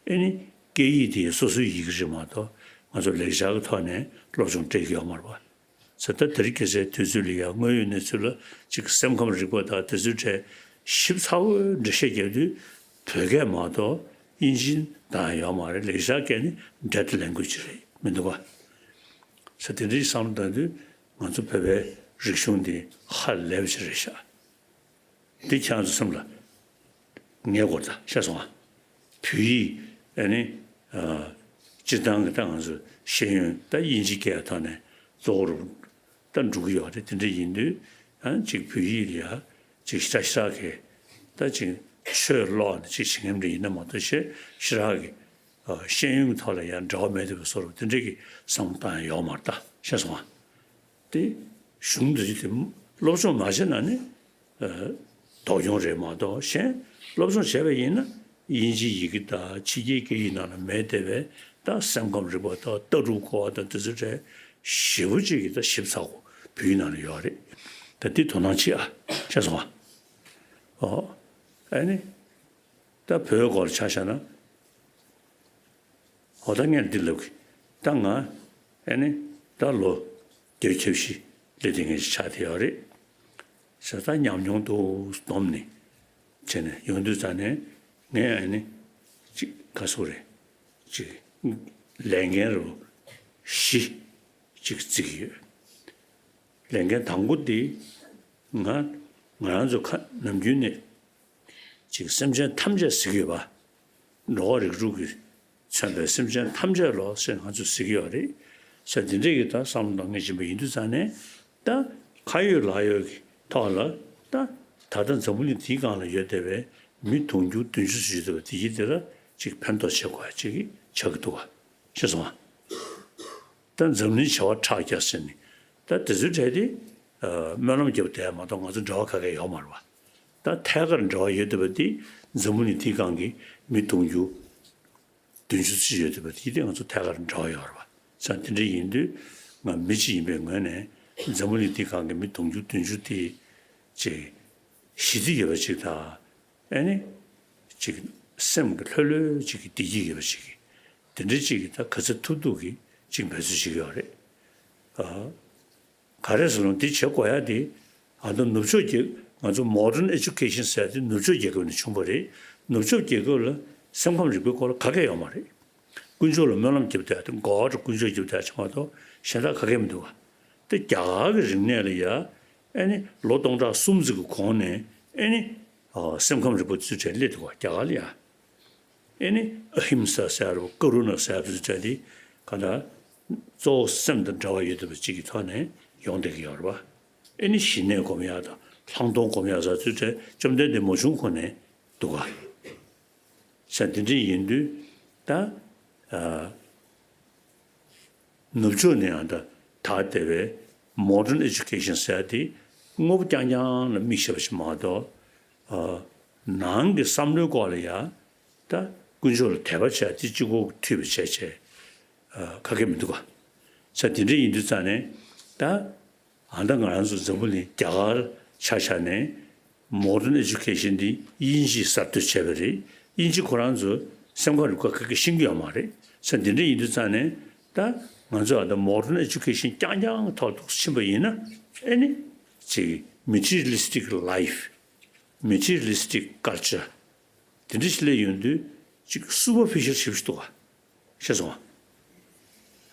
ཨེ་ནི་སྐད་ཡིག་དེ་སོ་སོའི་ཡི་གེ་རེད་མ་གཏོགས་ང་ཚོ་ལེགས་སྦྱར་གྱི་ཐོག་ནས་སློབ་སྦྱོང་སྤྲད་ཀྱི་ཡོད་མ་རེད་པ། ཟེར་ད་དེ་རིང་ཁ་སང་དུས་ཚོད་ལ་ཡང་དངོས་ཡོད་གནས་ཚུལ་ལ་ཅིག་སེམས་ཁམས་རིག་པ་དང་དེ་ཚོའི་གྲས་ཞིབ་ཚགས་པོའི་འགྲེལ་བཤད་རྒྱག་དུས་བོད་སྐད་མ་གཏོགས་དབྱིན་ཇི་དང་ཡོད་མ་རེད། ལེགས་སྦྱར་སྐད་ནི་dead language་རེད་མི་འདུག་ག་ཟེར་དེ་འདྲའི་བསམ་བློ་བཏང་དུས་ང་ཚོ་བོད་པའི་རིག་གཞུང་འདི་ཧ་ལས་པ་ཞིག་རེད་ཤག་འདི་ཁྱེད་རང་ཚོ་སེམས་ལ་ངེས་དགོས་ད་ཤེས་སོང་ང་། བོད་ཡིག་ཨ་ནི་ཨ་སྤྱིར་བཏང་གི་ད་ང་ཚོ་ཤེས་ཡོན་ད་དབྱིན་ཇི་སྐད་ཐོག་ནས་གཙོ་བོར་ད་འགྲོ་གི་ཡོད་རེད། དེ་འདྲ་ཡིན་དུས་ཨ་ཅིག་བོད་ཡིག་ལ་ཡ་ཅིག་ཞེ་དྲག་ཞེ་དྲག་གི་ད་ཅིག་ཆོས་ཀློག་ནས་ཅིག་བྱེད་མཁན་འདྲ་ཡིན་ན་མ་གཏོགས་ཞེ་ཞེ་དྲག་གི་ཨ་ཤེས་ཡོན་གྱི་ཐོག་ལ་ཡ་འབྲེལ་བ་མེད་འདུག་པའི་བཟོ་འདྲ་དེ་འདྲ་གི་བསམ་བློ་བཏང་ཡ་ཡོད་མ་རེད་ད་ཤེས་སོང་ང་། དེ་གཞུང་འདི་དེ་སློབ་སྦྱོང་མ་བྱས་ན་ནི་ཨ་ལྡོག་གྱོང་རེད་མ་གཏོགས་གཞན་སློབ་སྦྱོང་བྱས་པ་ཡིན་ན་དབྱིན་ཇིའི་ཡི་གེ་དང་ཕྱི་རྒྱལ་སྐད་ཡིག་ནང་ལ་མེད་བསྡད་པའི་ད་སེམས་ཁམས་རིག་པ་དང་ལྟ་གྲུབ་སྐོར་བ་དང་དེ་ཚོ་གྲས་ཞེ་པོ་ཅིག་གི་ད་ཞིབ་ཚགས་པོ་བོད་ཡིག་ནང་ལ་ཡོད་རེད། ད་འདི་དོ་སྣང་བྱེད་ཨ་ཤེས་སོང་ཨ། ཨོ་ཨ་ནི་ད་བོད་སྐོར་ཆ་བཞག་ན། འོ་ད་ངས་འདི་ལབ་གི། ད་ང་ཨེ་ནི་ད་ལོ་བརྒྱད་ཅུ་གྱ་བཞི་སླེབས་དེ་ངས་ཆགས་དེ་ཡོད་རེད། ཟེར་ད་ཉམས་མྱོང་འདུག་སྡོམ་ནས་བྱས་ནས་ཡོང་དུས་ཙ་ནས་ངས་ཨེ་ནི་ཅིག་ག་སོ་རེད། ཅིག་ལས་འགན་རུ་བཞི་ཅིག་བརྩི་གི་ཡོད། ལས་འགན་དང་པོ་དེ་ང་ང་རང་ཚོ་ཁ་ནམ་རྒྱུན་ནས་ཅིག་སེམས་ཅན་ཐམས་ཅད་ཟེར་གི་ཡོད་པ། འགྲོ་བ་རིགས་དྲུག་གིས་མཚོན་པའི་སེམས་ཅན་ཐམས་ཅད་ལོ་ཟེར་ང་ཚོས་ཟེར་གི་ཡོད་རེད། ཟེར་འདི་འདྲས་ཀྱི་ད་བསམ་བློ་གཏོང་མཁན་ཡིན་པ་ཡིན་དུས་ཙང་ནས་ད་ཁ་ཡོད་ལག་ཡོད་ཀྱི་ཐོག་ལ་ད་ད་ལྟ་འཛམ་བུ་གླིང་འདིའི་སྒང་ལ་ཡོད་བསྡད་པའི་མི་དུང་ཕྱུར་བདུན་ཅུ་ཙམ་ཡོད་བསྡད་པ་དེ་ཡིན་དེ་ལ་ཅིག་ཕན་ཐོགས་བྱེད་དགོས་ཡ་ཅིག་ཆགས་ཀྱི་འདུག་ག་ཤེས་སོང་ང་། ད་འཛམ་གླིང་བྱེ་བ་ཕྲག་བརྒྱ་ཟེར་ནས་ད་དེ་ཚོའི་གྲས་དེ་སྨོན་ལམ་རྒྱབ་བསྡད་ཡ་མ་གཏོགས་ང་ཚོ་འབྲེལ་བ་ག་གེ་ཡོད་མ་རེད་པ། ད་ཐད་ཀར་འབྲེལ་བ་ཡོད་བསྡད་པ་དེ་འཛམ་བུ་གླིང་འདིའི་སྒང་གི་མི་དུང་ཕྱུར་བདུན་ཅུ་ཙམ་ཡོད་བསྡད་པ་དེ་དེ་ང་ཚོ་ཐད་ཀར་འབྲེལ་བ་ཡོད་རེད་པ། ཙང་དེ་འདྲ་ཡིན་དུས་ང་མི་གཅིག་ཡིན་པའི་ངོས་ནས་འཛམ་བུ་གླིང་འདིའི་སྒང་གི་མི་དུང་ཕྱུར་བདུན་ཅུ་དེ་ཅིག་ཞི་བདེ་ཡོད་པ་ཅིག་དང་ཨེ་ནི་ཅིག་སེམས་ཀྱི་ལྷོད་ལྷོད་ཅིག་གི་བདེ་སྐྱིད་ཡོད་པ་ཅིག་གི་དེ་འདྲ་ཅིག་གི་ད་ག་ཚོད་ཐུབ་ཐུབ་ཀྱི་ཅིག་འབད་རྩོལ་བྱེད་ཀྱི་ཡོད་རེད། ཨ། ག་རེ་ཟེར་ན་འདི་བྱེད་དགོས་ཡ་དེ་ཨ་ད་ནུབ་ཕྱོགས་ཀྱི་ང་ཚོ་modern education་ཟེར་ཡ་དེ་ནུབ་ཕྱོགས་རྒྱལ་ཁབ་ནས་བྱུང་བ་རེད། ནུབ་ཕྱོགས་རྒྱལ་ཁབ་ལ་སེམས་ཁམས་རིག་པའི་སྐོར་ལ་ག་གེ་ཡོད་མ་རེད། དཀོན་མཆོག་ལ་སྨོན་ལམ་རྒྱབ་བསྡད་ཡ་དེ་God དཀོན་མཆོག་རྒྱབ་བསྡད་ཡ་ཅིག་མ་གཏོགས་གཞན་དག་ག་གེ་མི་འདུག་ག་དེ་རྒྱ་གར་གྱི་རིག་གནས་ལ་ཡ་ཨེ་ནི་ལོ་སྟོང་ཕྲག་གསུམ་ཙམ་གྱི་གོང་ནས་ཨེ་ནི་སེམས་ཁམས་རིག་པ་ཚུལ་གྲས་སླེབས་འདུག་ག་རྒྱ་གར་ལ་ཡ། ཨེ་ནི་ཨ་ཧིམ་ས་ཟེར་བ་ཀ་རུ་ཎ་ཟེར་བ་ཚོ་བྱས་ཏེ་གང་ལྟར་གཙོ་བོ་སེམས་དང་འབྲེལ་བ་ཡོད་བསྡད་པ་ཅིག་གི་ཐོག་ནས་ཡོང་བསྡད་ཀྱི་ཡོད་རེད་པ། ཨེ་ནི་ཞི་གནས་སྒོམ་ཡག་དང་ལྷག་མཐོང་སྒོམ་ཡག་ཟེར་ཚུལ་དེ་བཅོམ་ལྡན་འདས་མ་བྱུང་གོང་ནས་འདུག་ག་ས་འདི་འདྲ་ཡིན་དུས་ད་ཨ། ནུབ་ཕྱོགས་ནས་ཡང་ད་དར་བསྡད་པའི་modern education་ཟེར་ཡ་དེ་དངོས་པོ་རྐྱང་རྐྱང་ལ་དམིགས་བྱས་པ་ཞིག་མ་གཏོགས། ཨ། ནང་གི་བསམ་བློའི་སྐོར་ལ་ཡང་ད་དཀོན་མཆོག་ལ་དད་པ་བྱས་དེ་གཅིག་པོ་མཐུད་པ་བྱས་བྱས་ཨ། ག་གེ་མི་འདུག་ག་ས་དེ་འདྲ་ཡིན་དུས་ཙང་ནས་ད་ཨ་ད་ང་རང་ཚོ་འཛམ་བུ་གླིང་རྒྱ་གར་ཆ་བཞག་ནས། Modern education་འདི་དབྱིན་ཇིས་གསར་གཏོད་བྱས་པ་རེད། དབྱིན་ཇི་ཁོ་རང་ཚོ་སེམས་ཁམས་རིག་པ་ག་གེ་ཤེས་ཀྱི་ཡོད་མ་རེད། ས་འདི་འདྲ་ཡིན་དུས་ཙང་ནས་ད་ང་ཚོ་ཨ་ད་modern education་རྐྱང་རྐྱང་ཐོག་ཏུ་ཕྱིན་པ་ཡིན་ན་ཨེ་ནི་ཅིག་materialistic life, materialistic culture་དེ་འདྲ་ཞིག་སླེབས་ཡོང་དུས་ཅིག་superficial་ཞིག་འདུག་ག་ཤེས་སོང་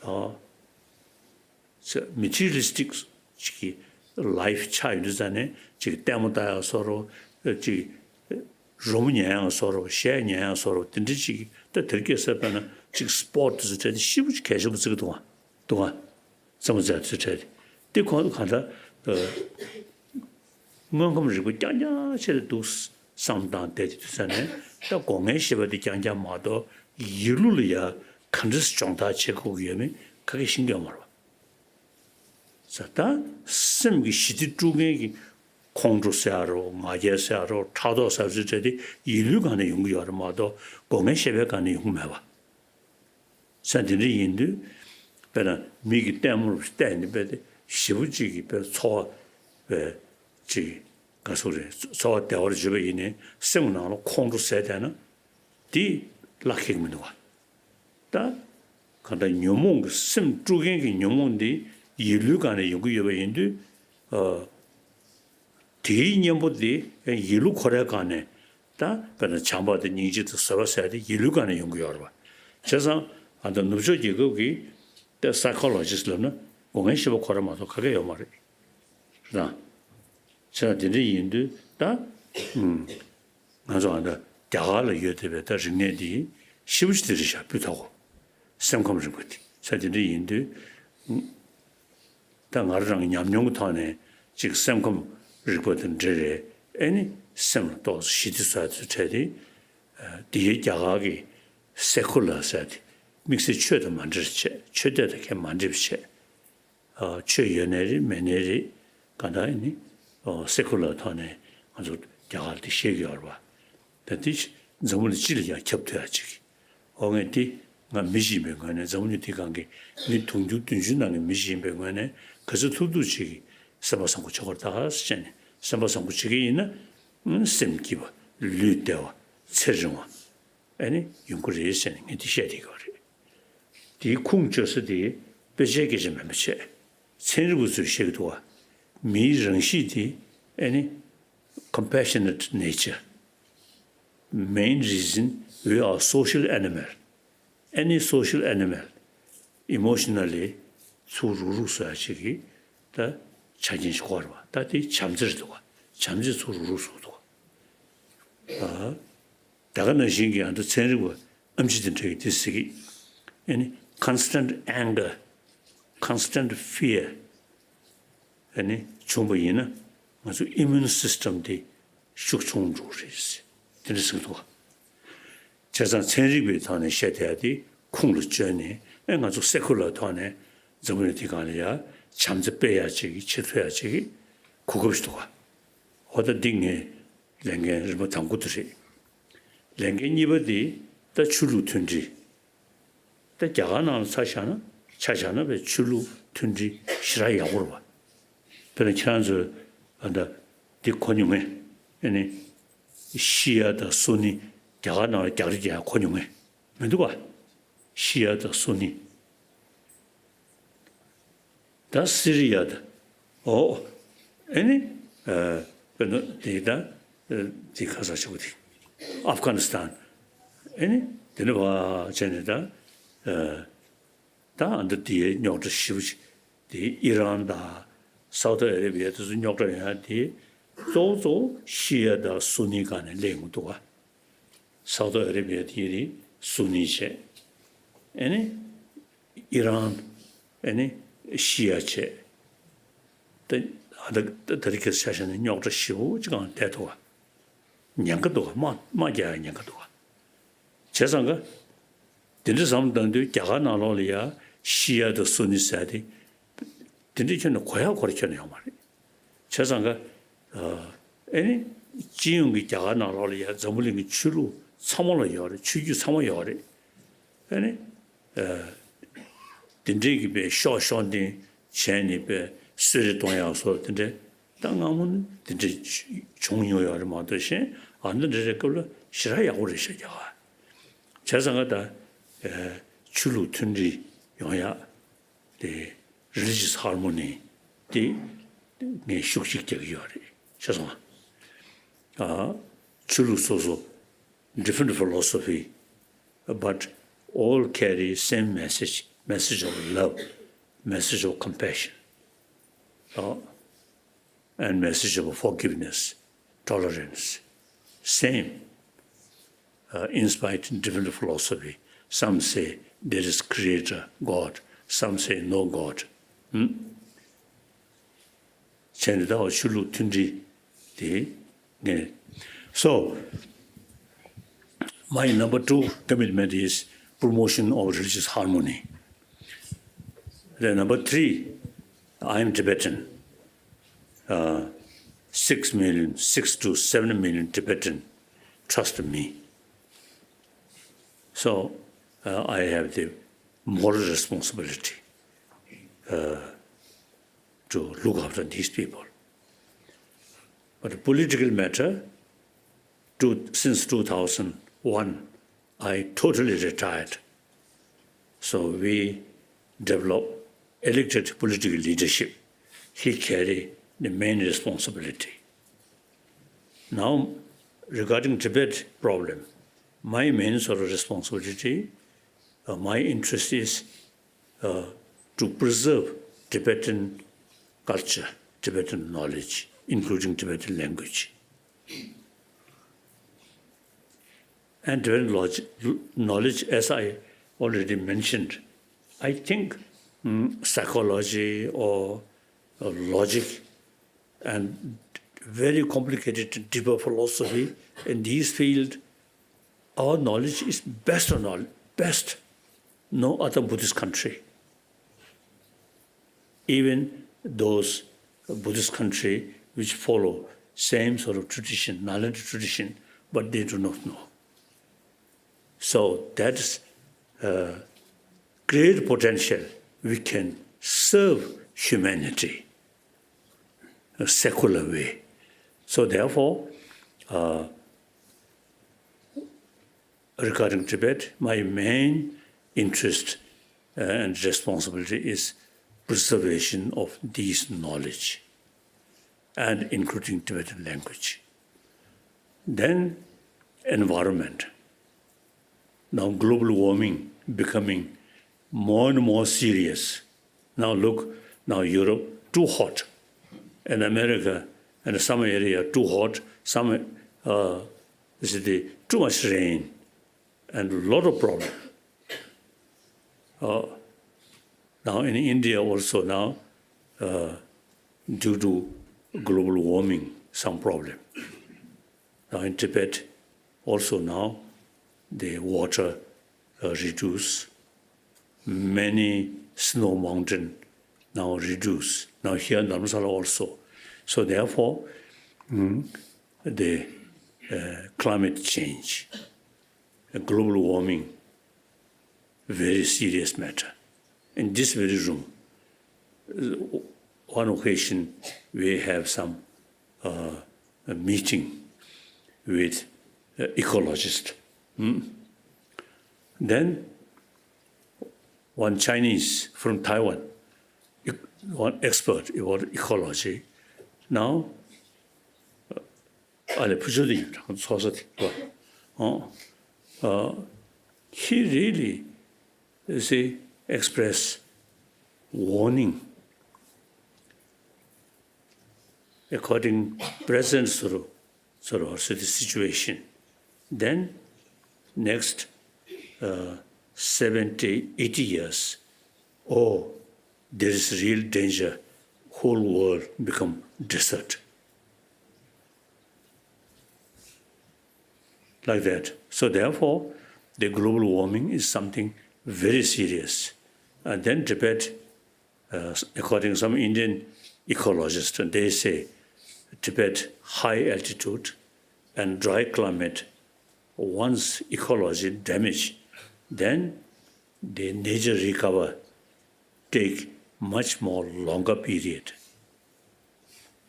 ཨ། materialistic་ཅིག་གི་life་ཆགས་ཡོང་དུས་ཙང་ནས་ཅིག་ལྟད་མོ་ལྟ་ཡག་བཟོ་འདྲ་ཅིག་རོལ་མོ་ཉན་ཡག་བཟོ་འདྲ་གཞས་ཉན་ཡག་བཟོ་འདྲ་དེ་འདྲ་ཅིག་ད་དེར་སྐྱེས་ས་དཔེར་ན་ཅིག་sport་དེ་ཚོ་གྲས་དེ་ཤི་བོ་ཅིག་གལ་ཆེན་པོ་བརྩི་གི་འདུག་ག་འདུག་ག་རྩེད་མོ་རྩེ་ཚོ་གྲས་དེ་དེ་ཁོང་ཚོ་གང་ལྟར་དངོས་ཁམས་རིག་པ་རྐྱང་རྐྱང་བྱས་ཏེ་འདུག་བསམ་བཏང་བསྡད་དེ་དུས་ཙང་ནས་ད་སྒོ་ལྔའི་བཤད་པ་དེ་རྐྱང་རྐྱང་མ་གཏོགས་ཡིག་ལུགས་ལ་ཡ་ག་འདྲས་སྦྱོང་བརྡར་བྱེད་དགོས་ཀྱི་ཡོད་མེད་ག་གེ་ཤེས་ཀྱི་ཡོད་མ་རེད་པ། ས་ད་སེམས་ཀྱི་ཞི་བདེ་དཀྲུག་མཁན་གྱི་ཁོང་ཁྲོ་ཟེར་ཡ་རོ་ང་རྒྱལ་ཟེར་ཡ་རོ་ཕྲག་དོག་ཟེར་ཡ་ཚོ་གྲས་དེ་ཡིག་ལུགས་སྒང་ནས་ཡོང་གི་ཡོད་རེད་མ་གཏོགས་སྒོ་ལྔའི་བཤད་པའི་སྒང་ནས་ཡོང་གི་མེད་པ། ས་དེ་འདྲ་ཡིན་དུས་དཔེར་ན་མི་གི་ལྟད་མོ་རུ་བལྟས་ནས་དཔེ་དེ་ཞེ་པོ་གཅིག་གི་དཔེ་འཚོ་བ་དཔེ་གཅིག་ག་ཟེར་རེད་འཚོ་བ་བདེ་བར་བྱེད་པ་ཡིན་ནའི་སེམས་ནང་ལ་ཁོང་ཁྲོ་ཟེར་བསྡད་ན་དེ་བླ་ཁེག་མི་འདུག་ག་ད་གང་ལྟར་ཉོན་མོངས་ཀྱི་སེམས་དཀྲུག་མཁན་གྱི་ཉོན་མོངས་འདི་ཡིད་ལུས་སྒང་ནས་ཡོང་གི་ཡོད་པ་ཡིན་དུས། དེའི་གཉེན་པོ་དེ་ཡིད་ལུས་ཁོ་རའི་སྒང་ནས་ད་དཔེར་ན་བྱམས་པ་དང་སྙིང་རྗེ་དང་བཟོད་པ་ཟེར་དེ་ཡིད་ལུས་སྒང་ནས་ཡོང་གི་ཡོད་རེད་པ། བྱས་ཙང་ཨ་ད་ནུབ་ཕྱོགས་རྒྱལ་ཁབ་ཀྱི་ད་psychologist་ལབ་ན་སྒོ་ལྔའི་བཤད་པ་ཁོ་ར་མ་གཏོགས་ག་གེ་ཡོད་མ་རེད། རེད་དང་། བྱས་ཙང་དེ་འདྲ་ཡིན་དུས་ད་ང་ཚོ་ཨ་ད་རྒྱ་གར་ལ་ཡོད་བསྡད་པའི་ད་རིག་གནས་འདི་ཞེ་པོ་ཅིག་དེ་རེད་ཤག་སྤུས་དག་གོ། སེམས་ཁམས་རིག་པ་དེ་ས་དེ་འདྲ་ཡིན་དུས། ད་ང་རང་ཉམས་མྱོང་གི་ཐོག་ནས་ཅིག་སེམས་ཁམས་རིག་པ་དང་འབྲེལ་རེད། ཨེ་ནི་སེམས་ལ་ཏོག་ཙམ་ཞི་བདེ་བཟོ་ཡ་ཚོའི་གྲས་དེ། དེའི་རྒྱ་གར་གྱི་སེ་ཁུ་ལར་ཟེར་དེ་དམིགས་བསལ་ཆོས་དང་མ་འབྲེལ་བྱས་ཆོས་དད་དང་གས་མ་འབྲེལ་བྱས། ཆོས་ཡོད་ནའི་རེད་མེད་ནའི་རེད་གང་ལྟར་ཨེ་ནི་སེ་ཁུ་ལར་ཐོག་ནས་ང་ཚོ་རྒྱ་གར་དེ་ཤེས་ཀྱི་ཡོད་རེད་པ། ད་འདི་འཛམ་བུ་གླིང་སྤྱི་ལ་ཡང་ཁྱབ་ཐུབ་ཡ་ཅིག་ཨོ་ངས་འདི་ང་མི་ཞིག་ཡིན་པའི་ངོས་ནས་འཛམ་བུ་གླིང་འདི་སྒང་གི་མི་དུང་ཕྱུར་བདུན་ཅུ་ནང་གི་མི་ཞིག་ཡིན་པའི་ངོས་ནས་ག་ཚོད་ཐུབ་ཐུབ་ཅིག་གི་སེམས་པ་བཟང་པོ་བྱེད་དགོས་རེད་ད་ཟེར་ནས་སེམས་པ་བཟང་པོ་བྱེད་ཀྱི་ཡིན་ན་སེམས་སྐྱིད་པ་ལུས་བདེ་བ་ཚེ་རིང་བ་ཨེ་ནི་ཡོང་གི་རེད་ཟེར་ནས་ངས་འདི་བཤད་བསྡད་ཀྱི་ཡོད་རེད། དེའི་ཁུངས་བཅོལ་ས་དེ་དཔེ་ཆའི་སྐད་ཆ་མིན་པ་བྱས། ཚན་རིག་པ་ཚོས་བཤད་ཀྱི་འདུག་བ། མིའི་རང་གཤིས་དེ་ཨེ་ནི། Compassionate nature. Main reason, we are social animal. Any social animal emotionally ཚུར་རུག་རུག་བཟོ་ཡ་ཅིག་གི་ད་ཆ་རྐྱེན་ཞིག་དགོས་རེད་བ། ད་དེ་བྱམས་བརྩེ་རེད་འདུག་བ། བྱམས་བརྩེ་ཚུར་རུག་རུག་བཟོ་འདུག་བ། ད་ག་ནང་བཞིན་གྱི་ཨ་ད་ཚན་རིག་པ་ཨེམ་ཆི་དེ་འདྲ་གིས་དེ་ཟེར་གི། ཨེ་ནི་constant anger, constant fear ཨེ་ནི་བྱུང་བ་ཡིན་ན་ང་ཚོ་immune system་དེ་ཤུགས་ཆུང་འགྲོ་གི་རེད། དེ་འདྲ་ཟེར་གི་འདུག་བ། བྱས་ཙང་ཚན་རིག་པའི་ཐོག་ནས་བཤད་བསྡད་ཡ་དེ་ཁུངས་ལ་བཅོལ་ནས་ཨེ་ང་ཚོ་སེ་ཁུ་ལར་ཐོག་ནས་འཛམ་བུ་གླིང་འདི་སྒང་ལ་ཡ་བྱམས་བརྩེ་སྤེལ་ཡ་ཅིག་གི་བྱེད་ཐུབ་ཡ་ཅིག་གི་གོ་སྐབས་ཤིག་འདུག་བ། འོ་ད་འདི་ངའི་ལས་འགན་རིམ་པ་དང་པོ་དེ་རེད། ལས་འགན་གཉིས་པ་དེ་ད་ཆོས་ལུགས་མཐུན་སྒྲིལ། ད་རྒྱ་གར་ནང་ལ་ཆ་བཞག་ན་ཆ་བཞག་ན་བའི་ཆོས་ལུགས་མཐུན་སྒྲིལ་ཞེ་དྲག་ཡག་པོ་རེད་བ། དཔེར་ན་ཁྱེད་རང་ཚོས་ཨ་ད་འདི་གོ་མྱོང་ངེས། ཨ་ནི་ཤི་ཡ་དང་སུ་ནི་རྒྱ་གར་ནང་ལ་རྒྱག་རེས་རྒྱག་ཡ་གོ་མྱོང་ངེས་མི་འདུག་ག་ཤི་ཡ་དང་སུ་ནི། ད་སི་རི་ཡ་དང་། ཨོ། ཨེ་ནི། ཨ། དཔེར་ན་དེ་ད། ཨ། དེ་ཁ་ས་ཆེ་བོ་དེ། ཨབ་གྷ་ནི་སི་ཐན། ཨེ་ནི། དེ་ནི་བ་བྱས་ནས་ད། ཨ། ད་ཨ་འདི་དེའི་རྙོག་དྲ་ཞེ་པོ་ཅིག་དེ་ཨི་རན་དང་སའུ་ཐི་ཨ་རེ་བི་ཡ་དེ་ཚོ་རྙོག་དྲ་ཡོང་ཡ་དེ་གཙོ་བོ་གཙོ་བོ་ཤི་ཡ་དང་སུ་ནི་སྒང་ནས་སླེབས་ཡོང་གི་འདུག་ག་སའུ་ཐི་ཨ་རེ་བི་ཡ་དེ་རེད་སུ་ནི་བྱས། ཨེ་ནི། ཨི་རན། ཨེ་ནི། ཤི་ཡ་བྱས། ད་ད་ད་རེས་ཁ་སང་ཆ་བཞག་ན་རྙོག་དྲ་ཞེ་པོ་ཅིག་སྒང་བསྡད་འདུག་ག་ཉེན་ཁ་འདུག་ག་དམག་དམག་རྒྱག་ཡ་ཉེན་ཁ་འདུག་ག་བྱས་ཙང་ཀ། དེ་འདྲ་བསམ་བཏང་དུས་རྒྱ་གར་ནང་ལོགས་ལ་ཡ་ཤི་ཡ་དང་སུ་ནི་ཟེར་ཡ་དེ། དེ་འདྲའི་ཁྱོན་ནས་གོ་ཡག་གོ་ར་ཁྱོན་ནས་ཡོད་མ་རེད། བྱས་ཙང་ཀ། ཨ་ནི། སྤྱི་ཡོངས་ཀྱི་རྒྱ་གར་ནང་ལོགས་ལ་ཡ་འཛམ་བུ་གླིང་གི་ཆོས་ལུགས་ཚང་མ་ལ་ཡོད་རེད། ཆོས་བརྒྱུད་ཚང་མ་ཡོད་རེད། ཨ་ནི། ཨ། དེ་འདྲའི་གི་པའི་ཤོག་ཤོག་འདི་བྱས་ནས་པའི་གསོད་རེས་གཏོང་ཡག་སོགས་དེ་འདྲའི་ད་སྔ་མོ་ནི་དེ་འདྲའི་བྱུང་མྱོང་ཡོད་རེད་མ་གཏོགས་གཞན་ཨ་འདི་འདྲ་རེད་སྐབས་ལ་ཞེ་དྲག་ཡག་པོ་རེད་ཤག་རྒྱ་གར། བྱས་ཙང་ཀ་ད། ཨ། ཆོས་ལུགས་མཐུན་སྒྲིལ་ཡོང་ཡ་དེ་religious harmony དེ་ངས་ཤུགས་ཤིག་རྒྱག་གི་ཡོད་རེད། ཤེས་སོང་ཨ། ཆོས་ལུགས་སོ་སོ། Different philosophy, but all carry same message, message of love, message of compassion, uh, and message of forgiveness, tolerance. Same, uh, in spite different philosophy. Some say there is creator, God. Some say no God. Hmm? བྱས་ནས་ད་བར་ཆོས་ལུགས་མཐུན་སྒྲིལ་དེ་ངས། So, my number two commitment is promotion of religious harmony. Then number three, I am Tibetan. Uh, six million, six to seven million Tibetan trust me. So, uh, I have the moral responsibility to look after these people. But the political matter, to, since two thousand one, I totally retired. So we develop elected political leadership. He carry the main responsibility. Now, regarding Tibet problem, my main sort of responsibility, uh, my interest is uh, to preserve Tibetan culture, Tibetan knowledge, including Tibetan language. And Tibetan log- knowledge, as I already mentioned, I think, mm, psychology or, or logic and very complicated, deeper philosophy in these fields, our knowledge is best of knowledge, best. No other Buddhist country. Even those Buddhist country which follow same sort of tradition, Nalanda tradition, but they do not know. So that's a great potential. We can serve humanity a secular way. So therefore, uh, regarding Tibet, my main interest, uh, and responsibility is preservation of these knowledge, and including Tibetan language. Then environment. Now global warming becoming more and more serious. Now look, now Europe too hot, and America and some area too hot, some, uh, this is the too much rain, and a lot of problem. Uh, now in India also now, uh, due to global warming, some problem. Now in Tibet, also now the water, uh, reduce. Many snow mountain now reduce. Now here in Dharamsala also. So therefore, mm, the, uh, climate change, uh, global warming, very serious matter. In this very room, uh, one occasion we have some, uh, a meeting with, uh, ecologist. Hmm? Then one Chinese from Taiwan, ec- one expert about ecology. Now, ཨ་ལས་ཕུ་ཆོ་དེ་ཡིན་ཀྱང་ཚོགས་ས་དེ་བ། ཨོ། ཨ། He really, you see, express warning according present sort of, sort of, sort of situation. Then next, uh, seventy, eighty years, oh, there is real danger, whole world become desert. Like that. So therefore, the global warming is something very serious. And then Tibet, uh, according to some Indian ecologists, they say Tibet high altitude and dry climate, once ecology damage, then the nature recover take much more longer period.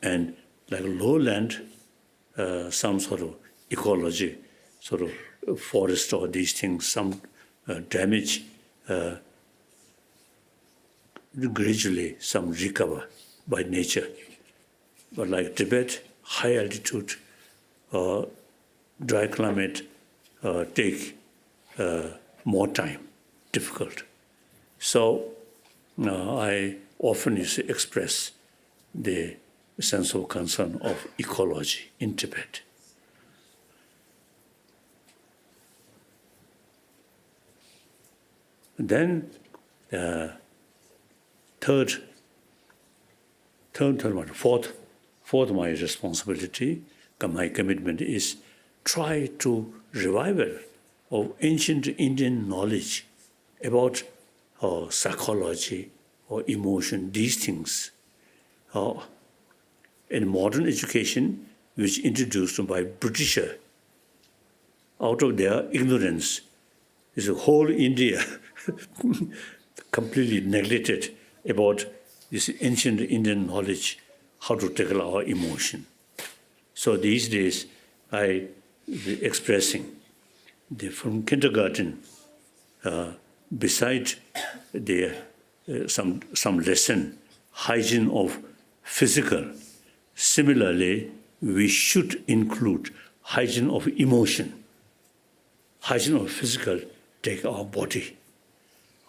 And like lowland, uh, some sort of ecology, sort of forest or these things, some, uh, damage, uh, gradually some recover by nature. But like Tibet, high altitude, uh, dry climate uh, take uh, more time, difficult. So uh, I often used to express the sense of concern of ecology in Tibet. Then, uh, third, third, third one, fourth, fourth, my responsibility, my commitment is try to revival of ancient Indian knowledge about uh, psychology or emotion, these things. Uh, in modern education, which introduced by Britisher out of their ignorance, is a whole India completely neglected about this ancient Indian knowledge, how to tackle our emotion. So these days, I be expressing the from kindergarten, uh, beside the uh, some some lesson, hygiene of physical. Similarly, we should include hygiene of emotion. Hygiene of physical take our body.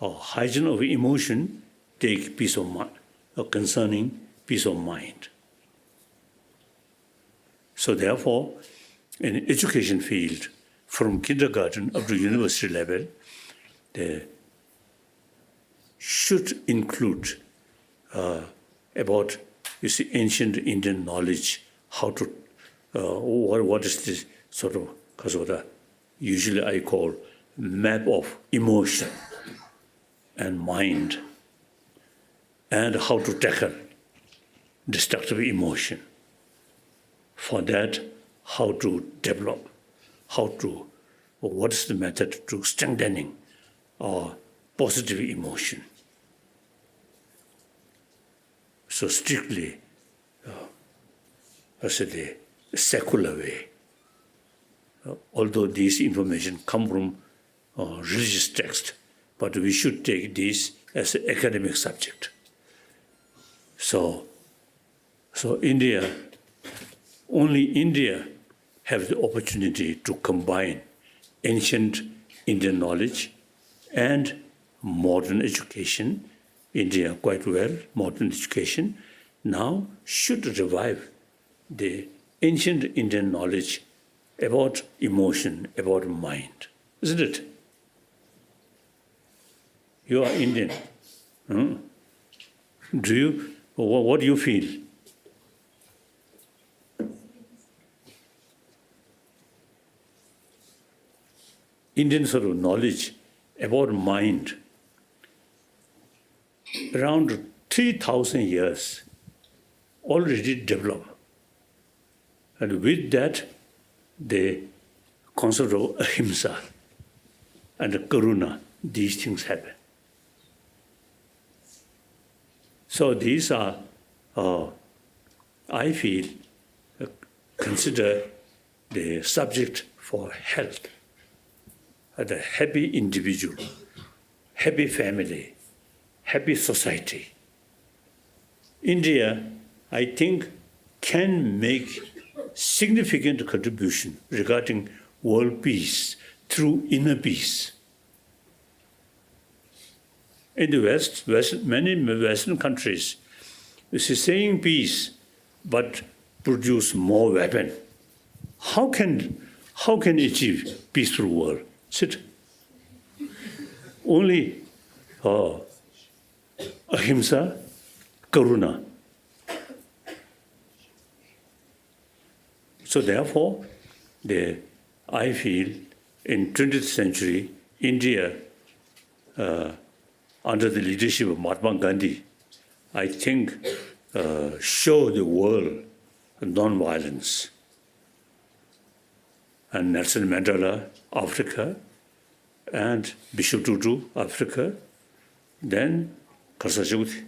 Our hygiene of emotion take peace of mind, uh, concerning peace of mind. So therefore, in education field, from kindergarten up to university level, they should include uh, about, you see, ancient Indian knowledge, how to, uh, what, what is this sort of, usually I call map of emotion and mind, and how to tackle destructive emotion. For that, how to develop, how to, what is the method to strengthening our positive emotion. So strictly, uh, I said the secular way. Uh, although these information come from uh, religious text, but we should take this as an academic subject. So, so India, only India have the opportunity to combine ancient Indian knowledge and modern education. India quite well, modern education. Now should revive the ancient Indian knowledge about emotion, about mind, isn't it? You are Indian. Hmm? Do you, what, what do you feel? Indian sort of knowledge about mind around three thousand years already developed. And with that, the concept of ahimsa and karuna, these things happen. So these are, uh, I feel, uh, consider the subject for health. And a happy individual, happy family, happy society. India, I think, can make significant contribution regarding world peace through inner peace. In the West, West, many Western countries, you see, saying peace, but produce more weapon. How can, how can achieve peaceful world? Sit. Only uh, ahimsa, karuna. So therefore, the, I feel in twentieth century, India, uh, under the leadership of Mahatma Gandhi, I think, uh, show the world non-violence. And Nelson Mandela, Africa, and Bishop Tutu, Africa, then Kasachukti,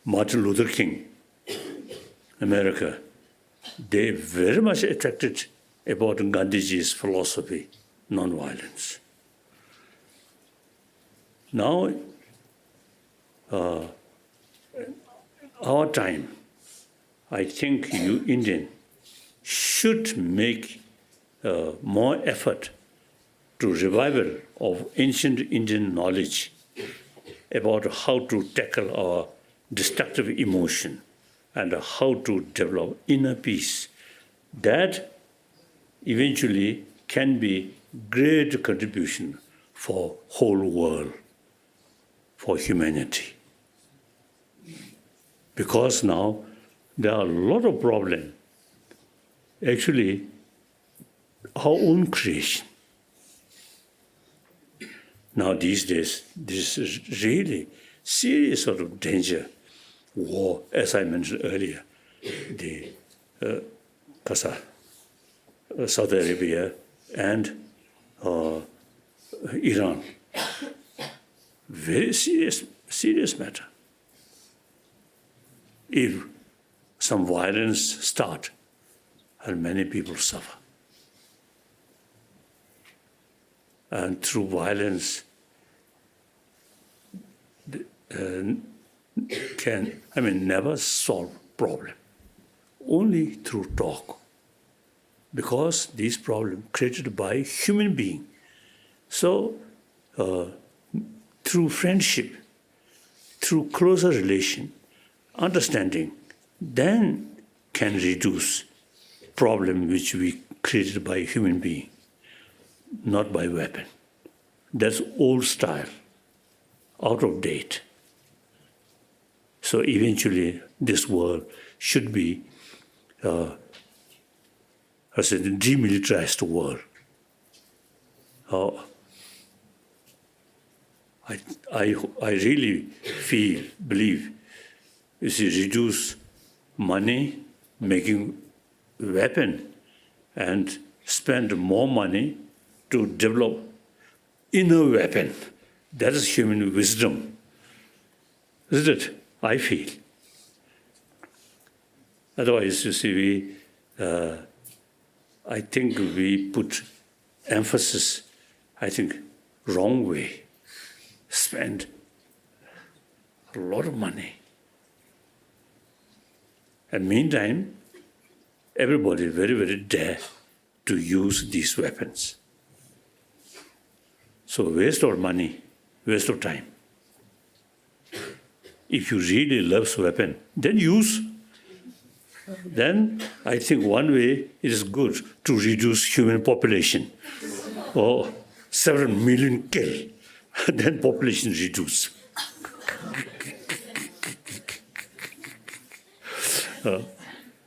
Martin Luther King, America, they very much attracted about Gandhiji's philosophy, non-violence. Now, uh, our time, I think you Indian should make uh, more effort to revival of ancient Indian knowledge about how to tackle our destructive emotion and how to develop inner peace that eventually can be great contribution for whole world, for humanity. Because now there are a lot of problem, actually, our own creation. Now these days, this is really serious sort of danger. War, as I mentioned earlier, the uh, Qatar, uh, Saudi Arabia, and uh, Iran. Very serious, serious matter. If some violence start, and many people suffer. And through violence, uh, can, I mean, never solve problem. Only through talk. Because this problem created by human being. So, uh, through friendship, through closer relation, understanding, then can reduce problem which we created by human being, not by weapon. That's old style, out of date. So eventually, this world should be, uh, as a demilitarized world. Uh, I, I, I really feel, believe, you see, reduce money making weapon and spend more money to develop inner weapon. That is human wisdom, isn't it? I feel. Otherwise, you see, we, uh, I think we put emphasis, I think, wrong way, spend a lot of money. And meantime, everybody very, very dare to use these weapons. So waste of money, waste of time. If you really loves weapon, then use. Then I think one way it is good to reduce human population. Oh, several million kill, then population reduce. Uh,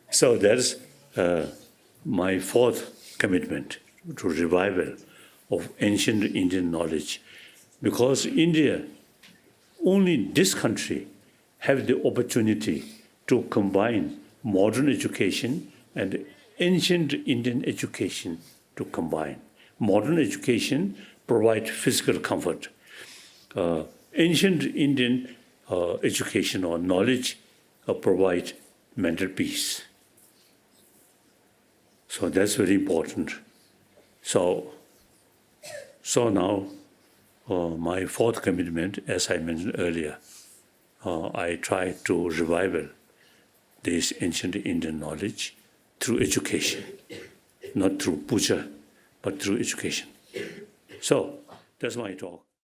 so that's uh, my fourth commitment to revival of ancient Indian knowledge, because India, only this country, have the opportunity to combine modern education and ancient Indian education to combine. Modern education provide physical comfort. Uh, ancient Indian uh, education or knowledge uh, provide mental peace. So that's very important. So, so now, uh, my fourth commitment, as I mentioned earlier, uh, I try to revival this ancient Indian knowledge through education, not through puja, but through education. So that's my talk.